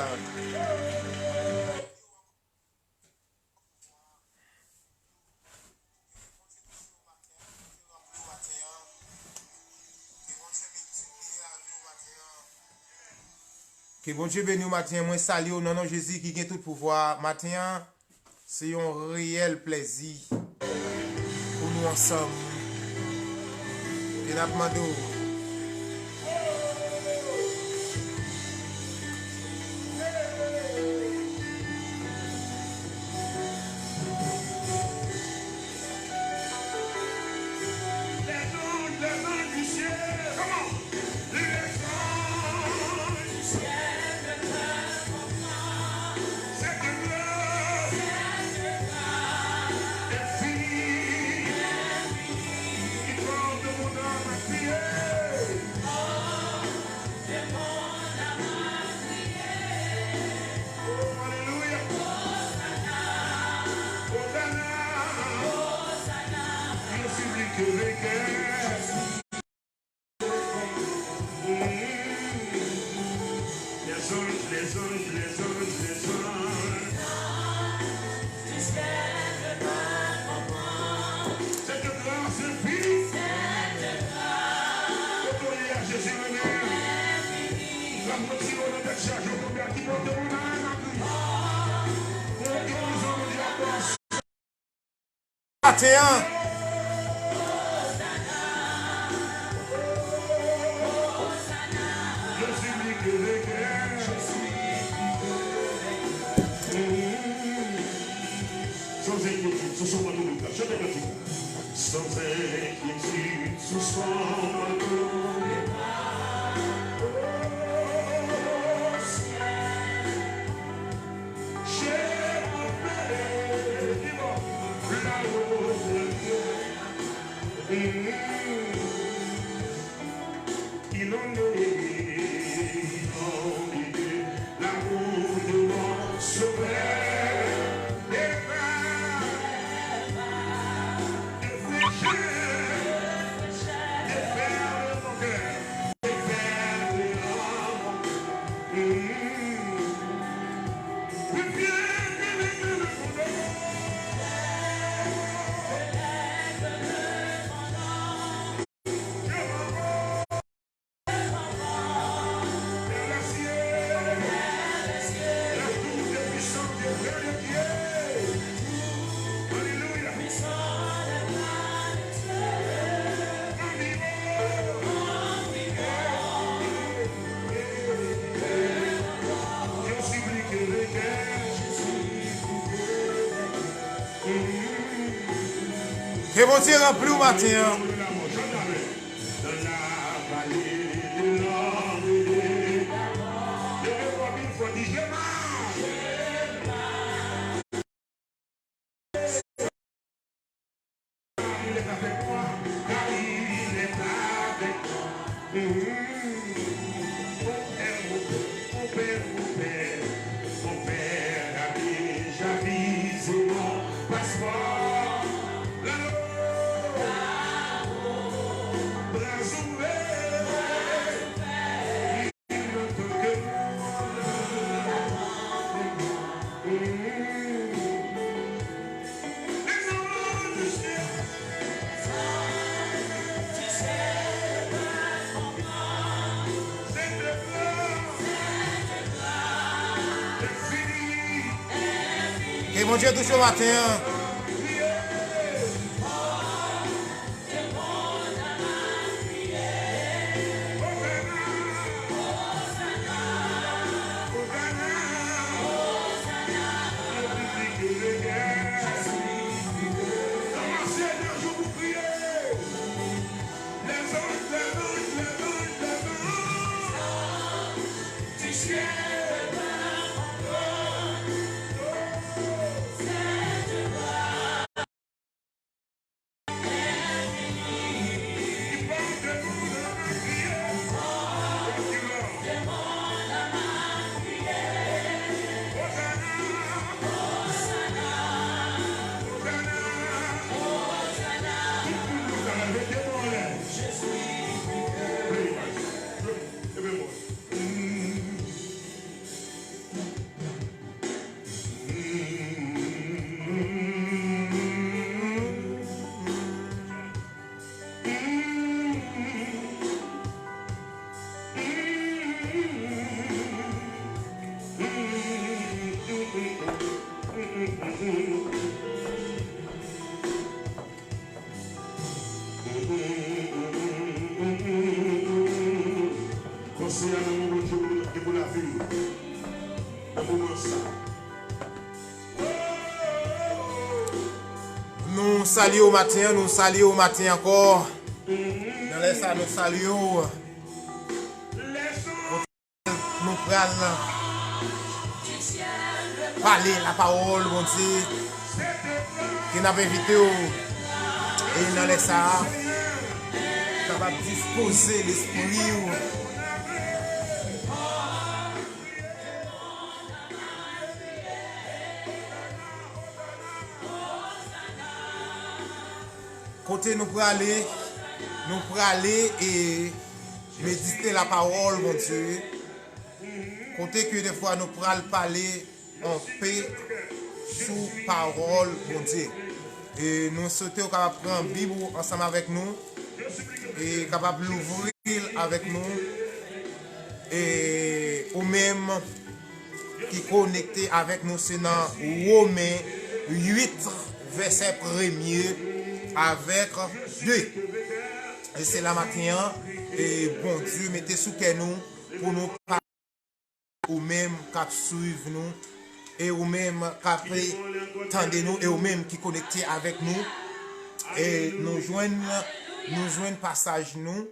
Ke Bondye beni w maten an. Mwen salye w nan non Jezi ki gen tout pouvwa. Maten an, se yon reyèl plèzi pou nou ansanm. E n ap mande w. maten an. Sans inquiétude, ce sont pas nos chante kantik. Sans inquiétude, ce sont pas nos Ke Bondye ranpli w maten an. Ke Bondye touche w maten an. Konsèy a nan men Bondye pou, pou lavi w nan moman sa. Nou salye w maten an, nou salye w maten ankò. Nan lè sa, nou salye w. Nou pral pale lapawòl Bondye. Ke n ap envite w. E nan lè sa a, kapab dispoze lespri w. Kote nou prale, nou prale e medite lapawòl Bondye. Kote ke defwa nou pral pale anpe sou pawòl Bondye. E nou swete w kapab pran Bib ou ansanm avèk nou e kapab louvri l avèk nou. E ou menm ki konekte avèk nou, se nan Women uit, vèsè premye avèk de. E se la maten an, e Bondye mete sou kè nou pou nou pa ou menm k ap swiv nou, e ou menm k ap tande nou, e ou menm ki konekte avèk nou. E nou jwenn, nou jwenn pasaj nou,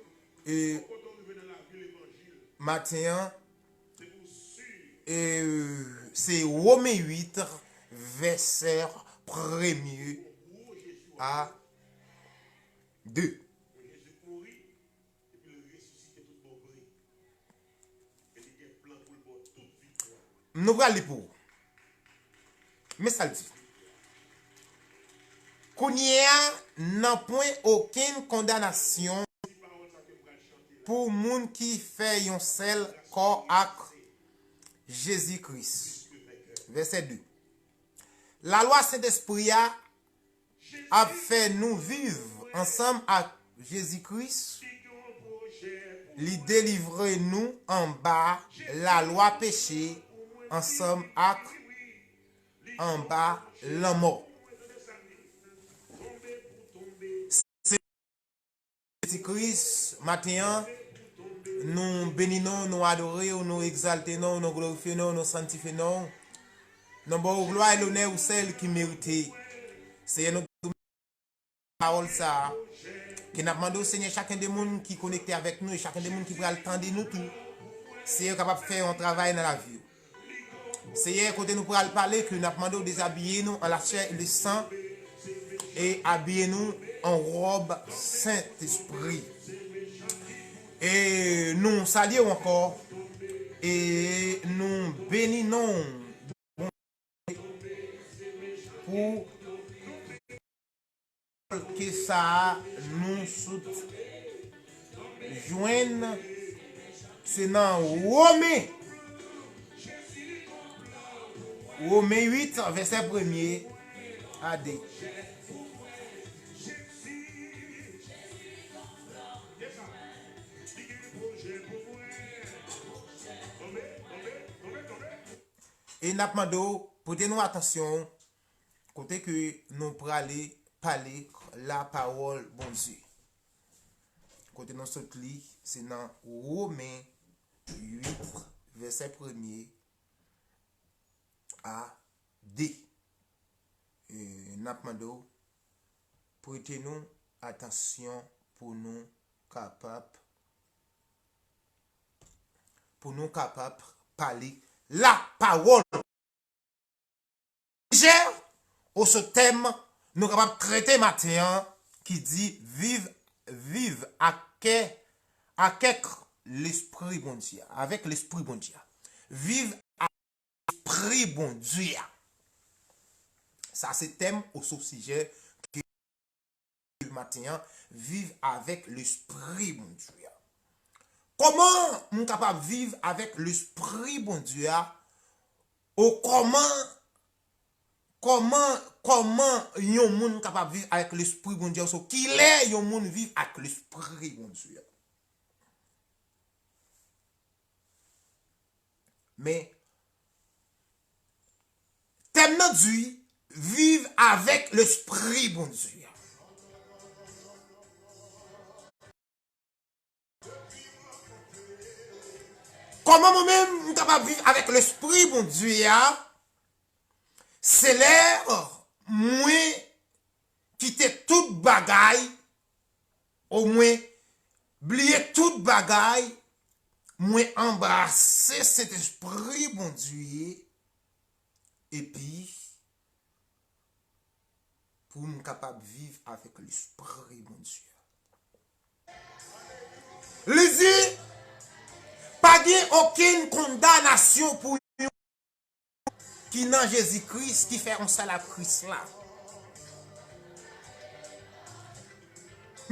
e maten an, e se Women uit, vèsè premye a de. Nou pral li pou ou. Men sa l di. Kounye a, nanpwen okenn kondanasyon pou moun ki fè yon sèl kò ak Jezi Kris. Vèsè de. Lalwa Sentespri a ap fè nou viv ansanm ak Jezi Kris. Li delivre nou anba lalwa peche, ansanm ak anba lanmò. Jezi Kris, maten an, nou beni non w, nou adore w, nou egzalte non w, nou glorifye non w, nou sanntifye non w. Nou ba w glwa e lonè, ou sèl ki merite. Seyè, nou pawòl sa a, ke n ap mande w, Senyè, chaken de moun ki konekte avèk nou e chaken de moun ki pral tande nou tou, Seyè, kapab fè yon travay nan lavi yo. Seyè, kote nou pral pale, ke n ap mande w dezabiye nou an lachè e lesan, e abiye nou an wòb Sentespri. E nou salye w ankò, e nou beni non w pou ke sa a nou sot jwenn, se nan Women, Women uit, vèsè premye a de. E n ap mande w, pote nou atansyon, kote ke nou prale pale lapawòl Bondye. Kote nou sot li, se nan Women uit, vèsè premye a de. E n ap mande w, prete nou atansyon pou nou kapab, pou nou kapab pale lapawòl. Sijè oswa tèm nou kapab trete maten an ki di viv, viv ak kè, akèk Lespri Bondye a, avèk Lespri Bondye a. Viv ak Lespri Bondye a. Sa se tèm oswa sijè ke maten an, viv avèk Lespri Bondye a. Kòman m kapab viv avèk Lespri Bondye a? Ou kòman, kòman, kòman yon moun kapab viv avèk Lespri Bondye a? Oswa kilè yon moun viv ak Lespri Bondye a? Men, tèm nan di, viv avèk Lespri Bondye a. Kòman mwen menm m kapab viv avèk Lespri Bondye a? Se lè mwen kite tout bagay, ou mwen bliye tout bagay, mwen anbrase Sentespri Bondye, epi pou m kapab viv avèk Lespri Bondye. Li di, pa gen okenn kondanasyon pou ki nan Jezi Kris, ki fè yon sèl ak Kris la.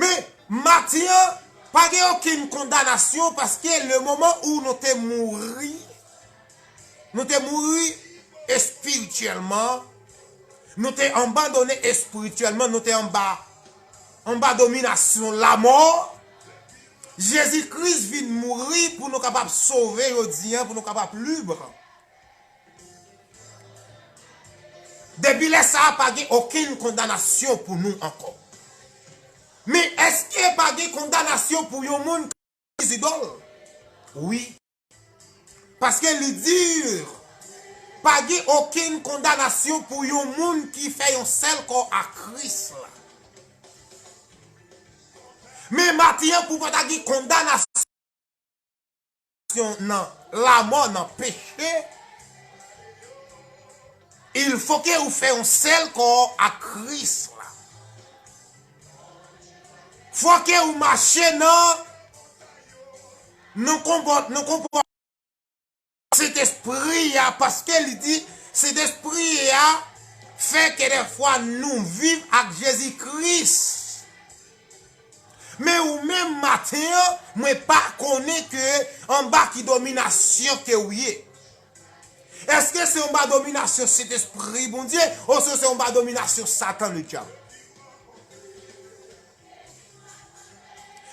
Men, maten an, pa gen okenn kondanasyon, paske le moman ou nou te mouri, nou te mouri espirityèlman, nou te abandone espirityèlman, nou te anba, anba dominasyon lamò. Jezi Kris vin mouri pou nou kapab sove jodi an, pou nou kapab lib. Depi lè sa a, pa gen okenn kondanasyon pou nou ankò. Men èske pa gen kondanasyon pou yon moun ki zidòl? Wi. Paske li di, pa gen okenn kondanasyon pou yon moun ki fè yon sèl kò a Kris la. Men maten an, pou pa ta gen kondanasyon nan lamò, nan peche, il faut que ou fè yon sèl kò a Kris la. Faut que ou mache nan, nan konpòt, nan konpòt Sentespri a, paske li di, Sentespri a fè ke dèfwa nou viv ak Jezi Kris. Men ou menm maten an, mwen pa konnen ke anba ki dominasyon ke ou ye. Èske se anba dominasyon Sentespri Bondye, oswa se anba dominasyon Satan, le dyab?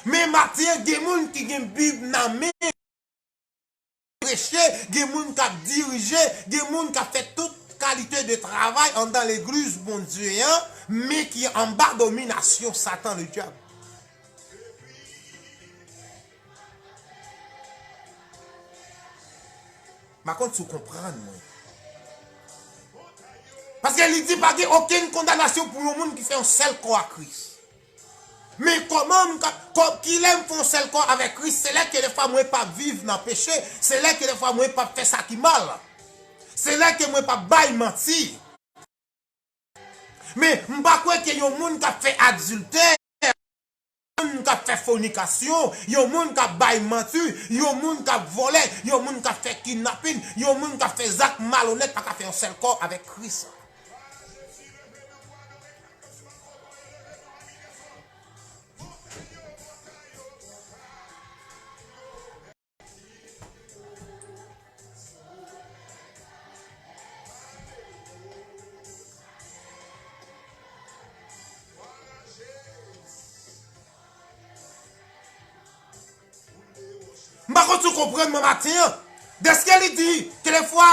Men maten an, gen moun ki gen Bib nan men, preche, gen moun k ap dirije, gen moun k ap fè tout kalite de travay anndan legliz Bondye an, men ki anba dominasyon Satan, le dyab. M pa konn si w konprann mwen. Paske li di pa gen okenn kondanasyon pou yon moun ki fè yon sèl kò a Kris. Men kòman m ka, kò, kilè m fè yon sèl kò avèk Kris? Se lè ke dèfwa mwen pa viv nan peche, se lè ke dèfwa mwen pa fè sa ki mal. Se lè ke mwen pa bay manti. Men m pa kwè ke yon moun k ap fè adiltè, yon moun k ap fè fònikasyon, yon moun k ap bay manti, yon moun k ap vòlè, yon moun k ap fè kidnapin, yon moun k ap fè zak malonèt pa ka fè yon sèl kò avèk Kris. M pa konn si w konprann mwen maten an. Dèske li di, ke dèfwa,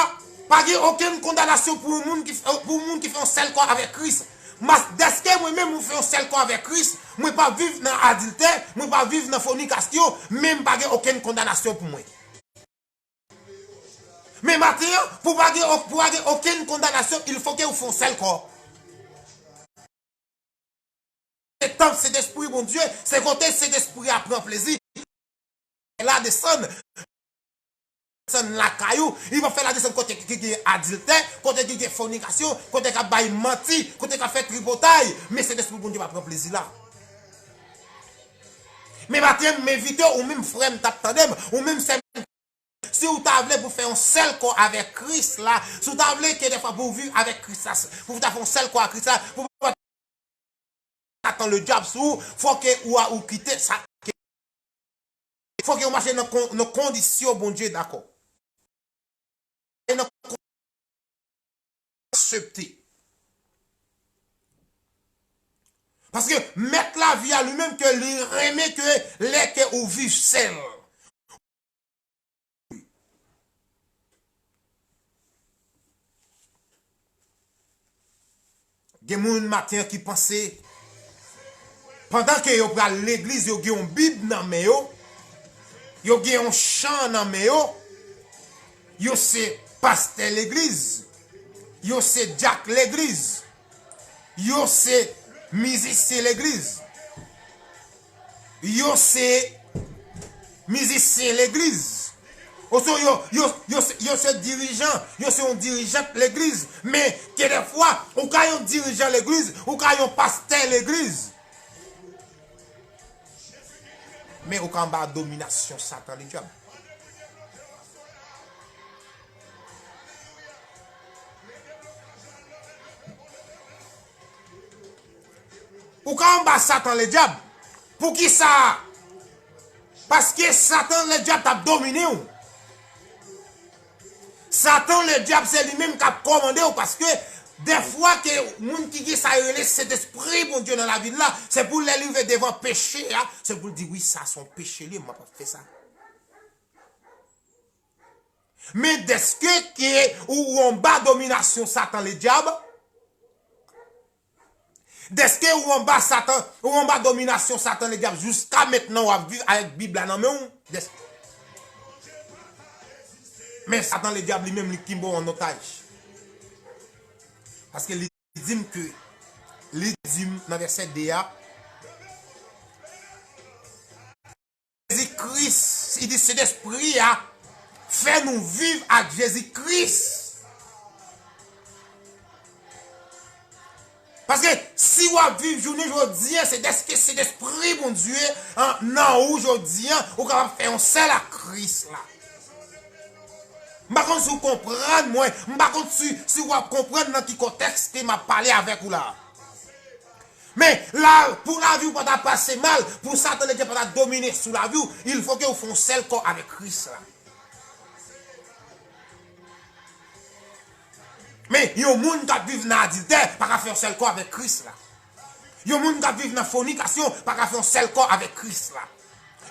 pa gen okenn kondanasyon pou yon moun ki, pou yon moun ki fè yon sèl kò avèk Kris. Mas, dèske mwen menm, mwen fè yon sèl kò avèk Kris, mwen pa viv nan adiltè, mwen pa viv nan fònikasyon, men m pa gen okenn kondanasyon pou mwen. Men maten an, pou pa gen, pou pa gen okenn kondanasyon, il faut que ou fè yon sèl kò. Se tanp Sentespri Bondye, se kote Sentespri a pran plezi. La desann, desann lakay ou, li pa fè la desann kote ki gen adiltè, kote ki gen fònikasyon, kote k ap bay manti, kote k ap fè tripotay. Men Sentespri Bondye pa pran plezi la. Men maten, m envite w, ou menm frè m t ap tande m, ou menm sè m, si w ta vle pou fè yon sèl kò avèk Kris la, si w ta vle ke dèfwa pou w viv avèk Kris la, pou w ta fè yon sèl kò ak Kris la, pou w pa Satan le dyab sou ou, fò ke ou a, ou kite sa. Fò ke ou mache nan kon-, nan kondisyon Bondye dakò. E nan kon-, aksepte. Paske mèt lavi a li menm ke li renmen ke lè ke ou viv sèl. Gen moun maten an ki panse, pandan ke yo pral legliz, yo gen yon Bib nan men yo, yo gen yon chan nan men yo, yo se pastè legliz, yo se dyak legliz, yo se mizisyen legliz. Yo se mizisyen legliz. Oswa yo, yo, yo, se- yo se dirijan, yo se yon dirijant legliz. Men, gen dèfwa, ou ka yon dirijan legliz, ou ka yon pastè legliz. Men ou ka anba dominasyon Satan ledyab. Ou ka anba Satan ledyab. Poukisa? Paske Satan ledyab t ap domine w. Satan ledyab se li menm k ap kòmande w, paske dèfwa ke moun ki gen sa yo rele Sentespri Bondye nan lavi l la, se pou lè li rive devan peche a, se pou l di, wi, sa se yon peche li ye, m p ap fè sa. Men dèske ke ou, ou anba dominasyon Satan ledyab, Dèske ou anba Satan, ou anba dominasyon Satan Ledyab jiska mentnan w ap viv avèk Bib la nan men w. Dès- Men Satan Ledyab li menm li kenbe w an otaj. Paske li di m ke, li di m nan vèsè de a, Jezi Kris, li di Sentespri a fè nou viv ak Jezi Kris. Paske si w ap viv jounen jodi a, se dèske Sentespri Bondye an, nan ou jodi a, ou kapab fè yon sèl ak Kris la. M pa konn si w konprann mwen, m pa konn si, si w ap konprann nan ki kontèks ke m ap pale avèk ou la. Men, la, pou lavi w pa ta pase mal, pou Satan Ledyab pa ta domine sou lavi w, il fo ke w fè yon sèl kò avèk Kris la. Men, yon moun k ap viv nan adiltè pa ka fè yon sèl kò avèk Kris la. Yon moun k ap viv nan fònikasyon pa ka fè yon sèl kò avèk Kris la.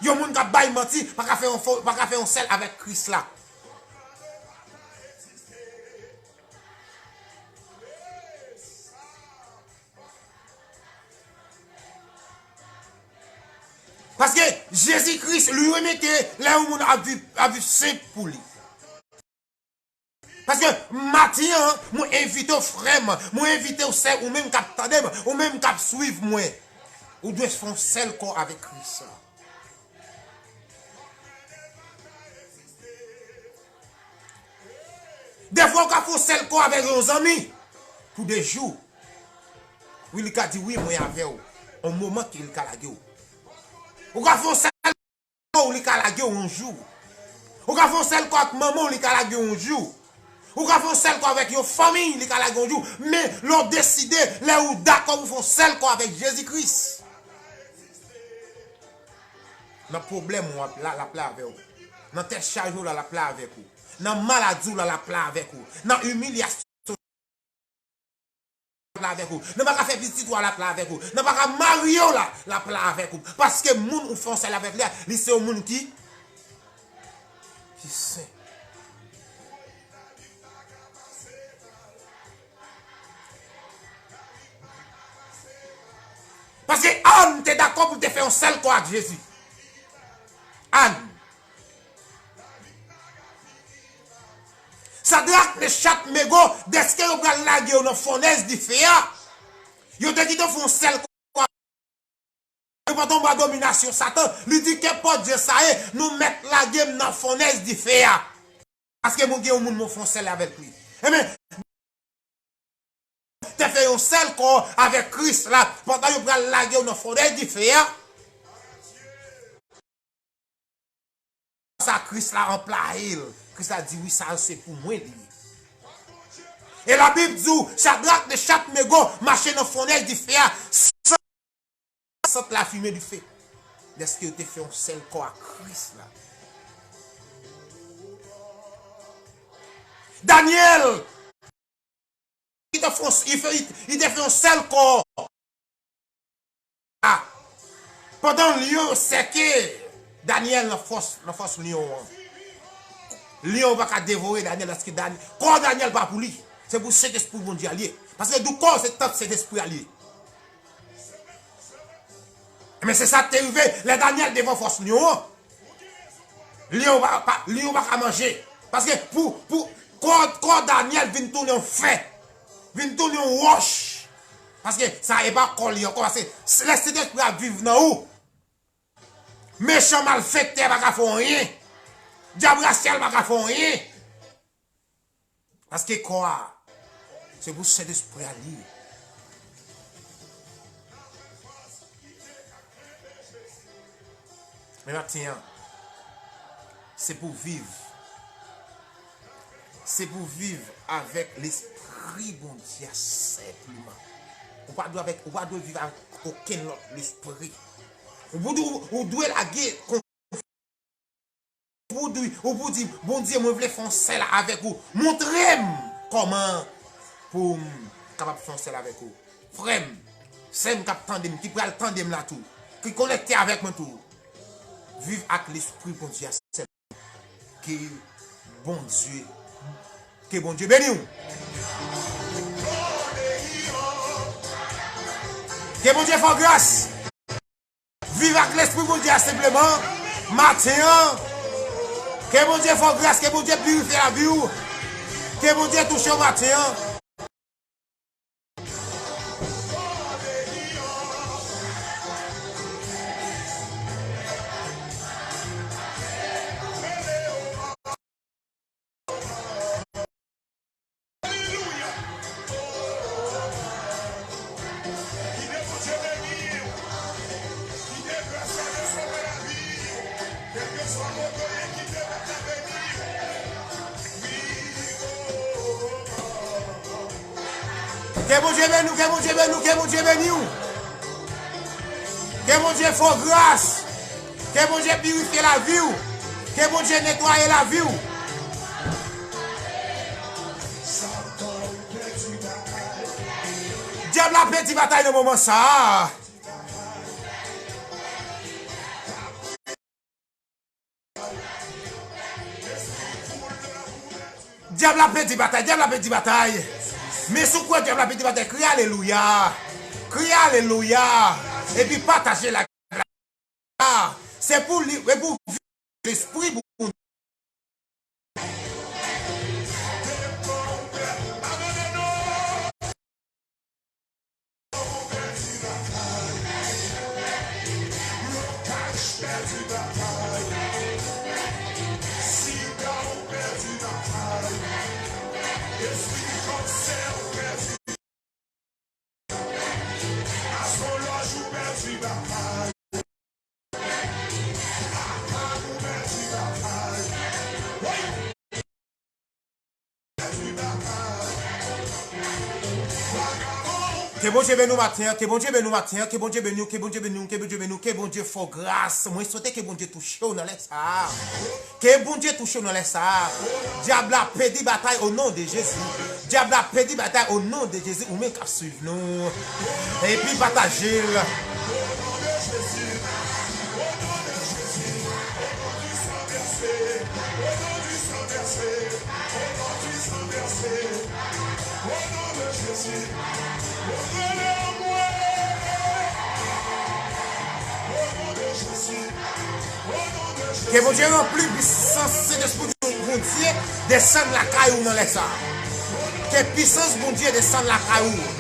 Yon moun k ap bay manti pa ka fè yon fo, pa ka fè yon sèl avèk Kris la. Paske Jezi Kris, li remake lè yon moun ap viv, ap viv senp pou li. Paske maten an, mwen envite w, frè m, mwen envite w, sè, ou menm k ap tande m, ou menm k ap swiv mwen, ou dwe fè yon sèl kò avèk Kris la. Defwa, ou ka fè yon sèl kò avèk yon zanmi pou de jou. Wi, li ka di, "Wi, mwen avè w." On moman ke li ka lage w. Ou ka fè yon sèl kò, li ka lage w yon jou. Ou ka fè yon sèl kò ak manman w, li ka lage w yon jou. Ou ka fè yon sèl kò avèk yon fanmi, li ka lage w yon jou. Men, lè w deside, lè ou dakò pou fè yon sèl kò avèk Jezi Kris, nan pwoblèm ou, l ap la, l ap la avè w. Nan tèt chaje w la, l ap la avèk ou. Nan maladi w la, l ap la avèk ou. Nan imilyasyon, l ap la avèk ou. Nan pa ka fè pitit ou a, l ap la avèk ou. Nan pa ka marye w la, l ap la avèk ou. Paske moun ou fè yon sèl avèk li a, li se yon moun ki, ki sen. Paske Ann te dakò pou l te fè yon sèl kò ak Jezi. Ann. Sadrak, Mechak, Mego, dèske yo pral lage yo nan fònèz dife a, yo te kite yo fè yon sèl kò. Yo pa tonbe anba dominasyon Satan. Li di, kenpòt jan sa ye, nou mèt lage m nan fònèz dife a. Paske mwen gen yon moun mwen fè yon sèl avèk li. Ebyen, te fè yon sèl kò avèk Kris la, pandan yo pral lage yo nan fònèz dife a. Sa Kris la anplaye l. Kris la di, "Wi, sa yo se pou mwen li ye." E Labib di w, Chadrak, Mechak, Mego mache nan fònèz dife a, san sant lafimen dife. Dèske yo te fè yon sèl kò ak Kris la. Danyèl, li te fè, li fè, li, li te fè yon sèl kò. A. Pandan lyon yo sèke Danyèl nan fòs, nan fòs lyon an. Lyon pa ka devore Danyèl, paske Dany-, kò Danyèl pa pou li. Se pou Sentespri Bondye a l ye. Paske di w kò se tanp Sentespri a l ye. Men se sa k te rive lè Danyèl devan fòs lyon an. Lyon pa, pa, lyon pa ka manje. Paske pou, pou kò, kò Danyèl vin tounen yon fè. Vin tounen yon wòch. Paske sa e pa kò li ankò. Paske lè Sentespri a viv nan ou, mechan malfektè pa ka fè w anyen. Dyab rasyal pa ka fè w anyen. Paske kò a, se pou Sentespri a li ye. Men maten an, se pou viv. Se pou viv avèk Lespri Bondye a senpleman. Ou pa dwe avèk, ou pa dwe viv avèk okenn lòt lespri. Ou pou, ou, ou dwe lage Ou pou di, ou pou di, "Bondye, mwen vle fè yon sèl avèk ou. Montre m kòman pou m kapab fè yon sèl avèk ou." Frè m, sè m k ap tande m, ki pral tande m la tou, ki konekte avèk mwen tou, viv ak Lespri Bondye a sèl. Ke Bondye, ke Bondye beni w. Ke Bondye fè w gras. Viv ak Lespri Bondye a senpleman. Maten an, ke Bondye fè w gras, ke Bondye pirifye lavi w. Ke Bondye touche w maten an. Ke Bondye beni w, ke Bondye beni w, ke Bondye beni w. Ke Bondye fè w gras. Ke Bondye pirifye lavi w. Ke Bondye netwaye lavi w. Dyab la pèdi batay nan moman sa a. Dyab la pèdi batay, dyab la pèdi batay. Men si w kwè dyab la pèdi batay, kriye alelouya. Kriye alelouya. Epi pataje la. Se pou li, e pou Lespri pou Ke Bondye beni w maten an, ke Bondye beni w maten an, ke Bondye beni w, ke Bondye beni w, ke Bondye beni w, ke Bondye fè w gras. Mwen swete ke Bondye touche w nan lè sa a. Ke Bondye touche w nan lè sa a. Dyab la pèdi batay o non de Jezi. Dyab la pèdi batay o non de Jezi. Ou menm k ap swiv nou. Epi pataje l. Ke Bondye ranpli pisans Sentespri Bondye desann lakay ou nan lè sa a. Ke pisans Bondye desann lakay ou.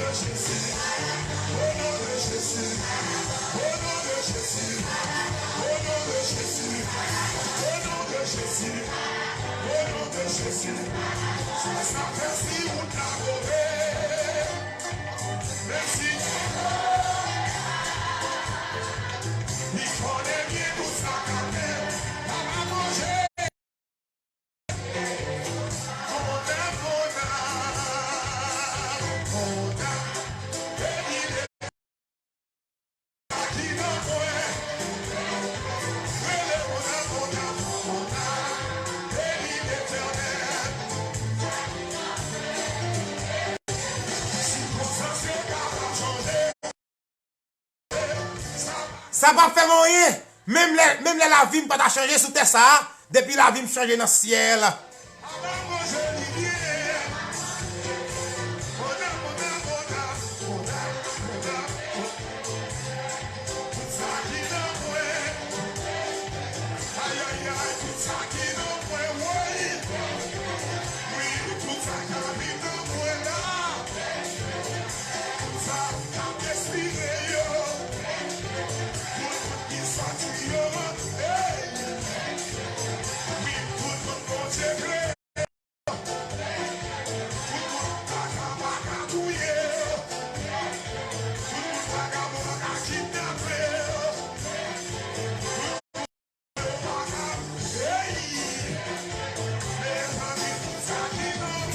Sa p ap fè m anyen. Menm lè, menm lè lavi m pa ta chanje sou tè sa a, depi lavi m chanje nan syèl.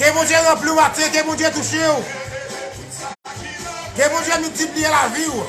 Ke Bondye ranpli w maten, ke Bondye touche w. Ke Bondye miltipliye lavi w.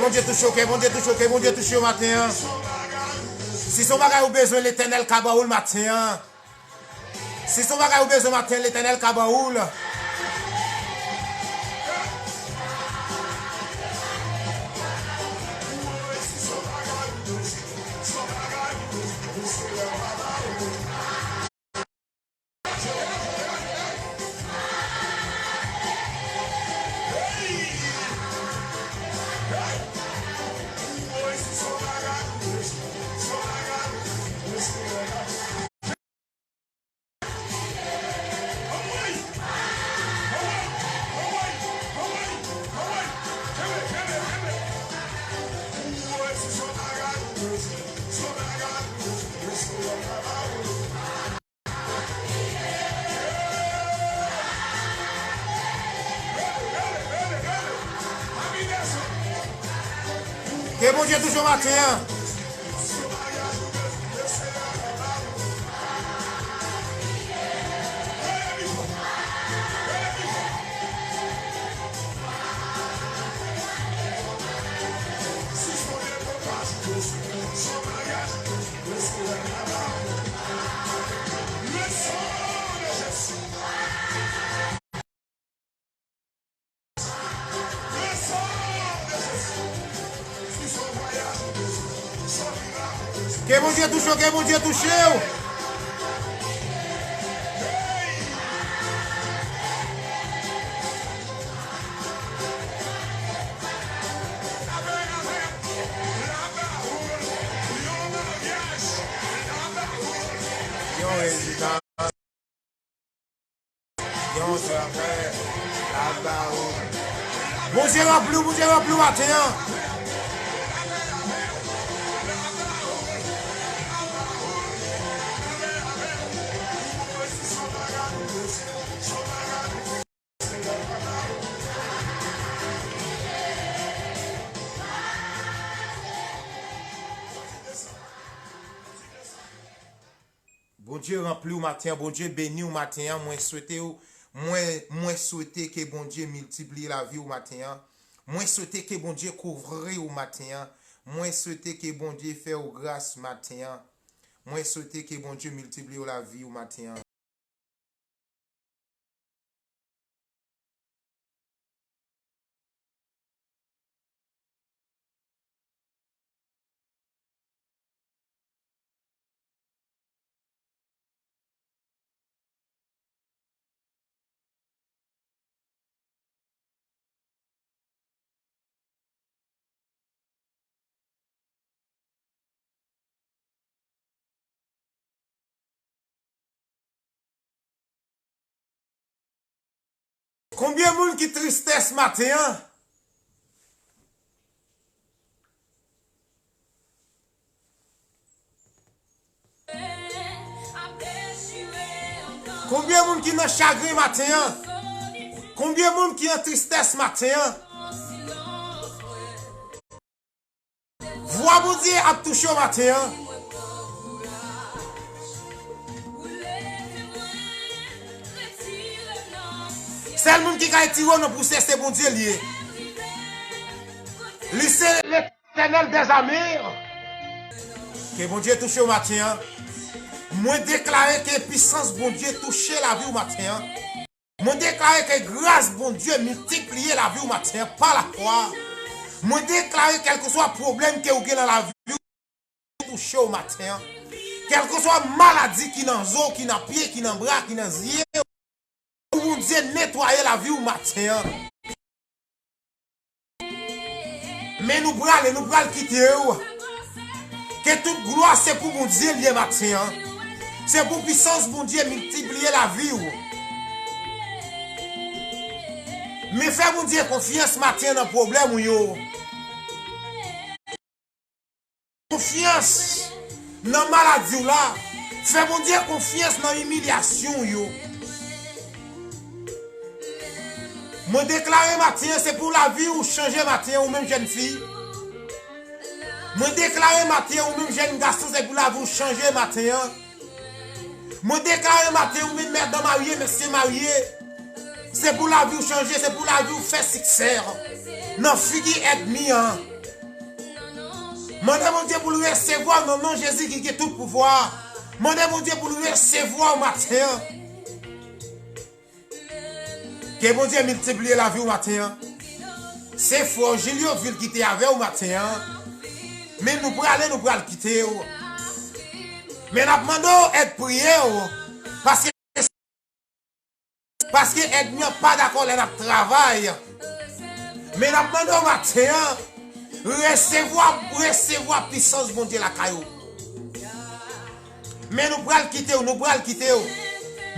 Bondye touche w, ke Bondye touche w, ke Bondye touche w maten an. Si se yon bagay ou bezwen, Letènèl ka ba ou l maten an. Si se yon bagay ou bezwen maten, Letènèl ka ba ou l. Ke Bondye touche w maten an. Ke Bondye touche w, ke Bondye touche w. Yon rezidans. Yon travay. Bondye ranpli w, Bondye ranpli w maten an. Bondye ranpli w maten an, Bondye beni w maten an. Mwen swete w, mwen, mwen swete ke Bondye miltipliye lavi w maten an. Mwen swete ke Bondye kouvri w maten an. Mwen swete ke Bondye fè w gras maten an. Mwen swete ke Bondye miltipliye w lavi w maten an. Konbyen moun ki tristès maten an? Konbyen moun ki nan chagren maten an? Konbyen moun ki an tristès maten an? Vwa Bondye ap touche w maten an. Sèl moun ki ka retire w nan pousè, se Bondye l ye. Li se Letènèl dèzame. Ke Bondye touche w maten an. Mwen deklare ke pisans Bondye touche lavi w maten an. Mwen deklare ke gras Bondye miltipliye lavi w maten an pa lafwa. Mwen deklare kèlkeswa pwoblèm ke ou gen nan lavi w touche w maten an. Kèlkeswa maladi ki nan zo, ki nan pye, ki nan bra, ki nan zye, Bondye netwaye lavi w maten an. Men nou prale, nou pral kite w. Ke tout glwa se pou Bondye l ye maten an. Se pou pisans Bondye miltipliye lavi w. Men fè Bondye konfyans maten an nan pwoblèm ou yo. Konfyans nan maladi w la. Fè Bondye konfyans nan imilyasyon w yo. Mwen deklare maten an, se pou lavi w chanje maten an, ou menm jèn fi. Mwen deklare maten an, ou menm jèn gason, se pou lavi w chanje maten an. Mwen deklare maten an, ou menm madanm marye, mesye marye, se pou lavi w chanje, se pou lavi w fè siksè nan figi ènmi an. Mande Bondye pou l resevwa w nan non Jezi ki gen tout pouvwa. Mande Bondye pou l resevwa w maten an. Ke Bondye miltipliye lavi w maten an. Se frè w Jilyo Vil ki te avè w maten an. Men nou prale, nou pral kite w. Men n ap mande w èd priye w. Paske Paske ènmi an pa dakò lè n ap travay. Men n ap mande w maten an, resevwa, resevwa pisans Bondye lakay ou. Men nou pral kite w, nou pral kite w.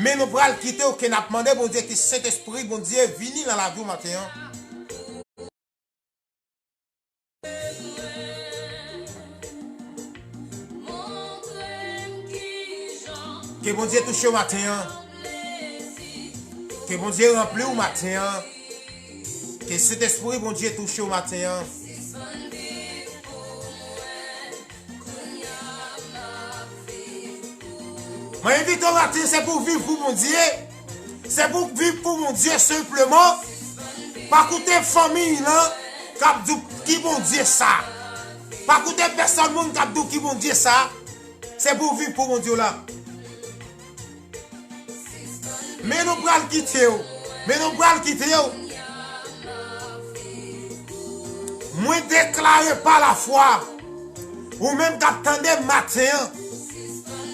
Men nou pral kite w, ke n ap mande Bondye ke Sentespri Bondye vini nan lavi w maten an. Ke Bondye touche w maten an. Ke Bondye ranpli w maten an. Ke Sentespri Bondye touche w maten an. Mwen envite w maten, se pou w viv pou Bondye. Se pou w viv pou Bondye senpleman. Pa koute fanmiy lan k ap di w ki Bondye sa. Pa koute pèsòn moun k ap di w ki Bondye sa. Se pou w viv pou Bondye w la. Men nou pral kite w. Men nou pral kite w. Mwen deklare pa lafwa, ou menm k ap tande m maten an,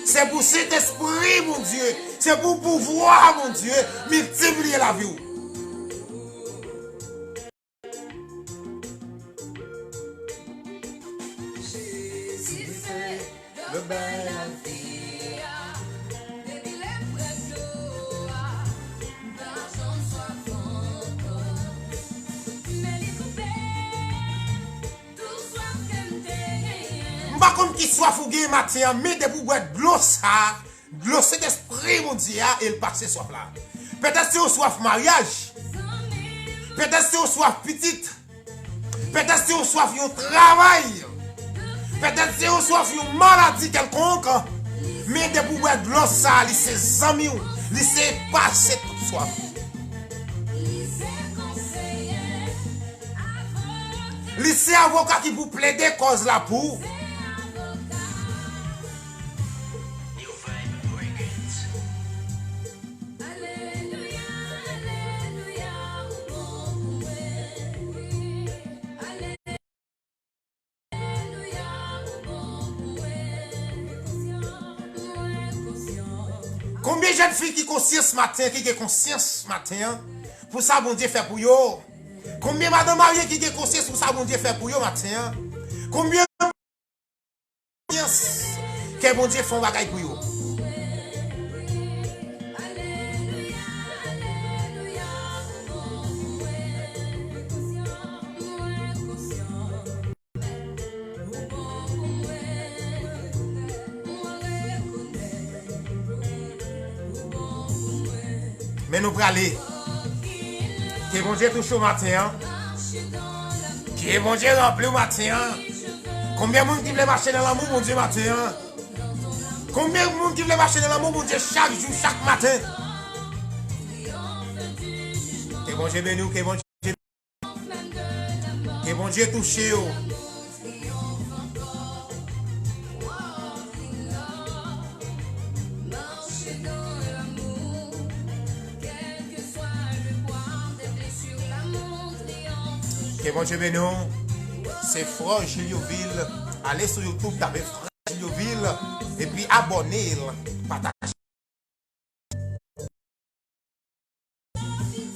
se pou Sentespri Bondye, se pou pouvwa Bondye miltipliye lavi w. Jezi se dlo bay lavi a. Depi lè m bwè dlo a, m pa janm swaf ankò. Men li koupe tou swaf ke m te genyen. M pa konn ki swaf ou genyen maten an, men depi w bwè dlo sa a, dlo Sentespri Bondye a, e l pase swaf la. Petèt se yon swaf maryaj. Petèt se yon swaf pitit. Petèt se yon swaf yon travay. Petèt se yon swaf yon maladi kèlkonk. Men depi w bwè dlo sa a, li se zanmi w. Li se pase tout swaf. Li se avoka ki pou plede kòz la pou ou. Konbyen jèn fi ki konsyans maten, ki gen konsyans maten an, pou sa Bondye fè pou yo? Konbyen madanm marye ki gen konsyans pou sa Bondye fè pou yo maten an? Konbyen konsyans ke Bondye fè yon bagay pou yo? Men nou prale. Ke Bondye touche w maten an. Ke Bondye ranpli w maten an. Konbyen moun ki vle mache nan lanmou Bondye maten an? Konbyen moun ki vle mache nan lanmou Bondye chak jou, chak maten? Ke Bondye beni w, ke Bondye Ke Bondye touche w. Ke Bondye beni w. Se Frè Jilyo Vil. Ale sou YouTube, tape Frè Jilyo Vil, epi abòne l, pataje.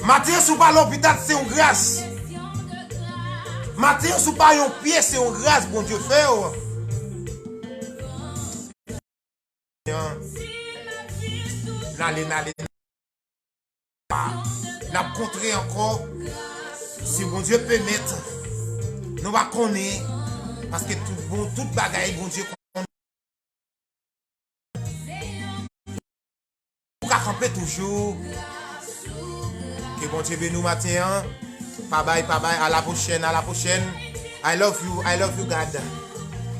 Maten an, si w pa lopital, se yon gras. Maten an, si w pa yon pye, se yon gras Bondye fè w. N ale, n ale, n ap kontre ankò. Si Bondye pèmèt, nou pa konnen, paske tout bon, tout bagay Bondye konnen. Ou ka kanpe toujou. Ke Bondye beni w maten an. Pa bay, pa bay. A la pwochèn, a la pwochèn. I love you, I love you, God.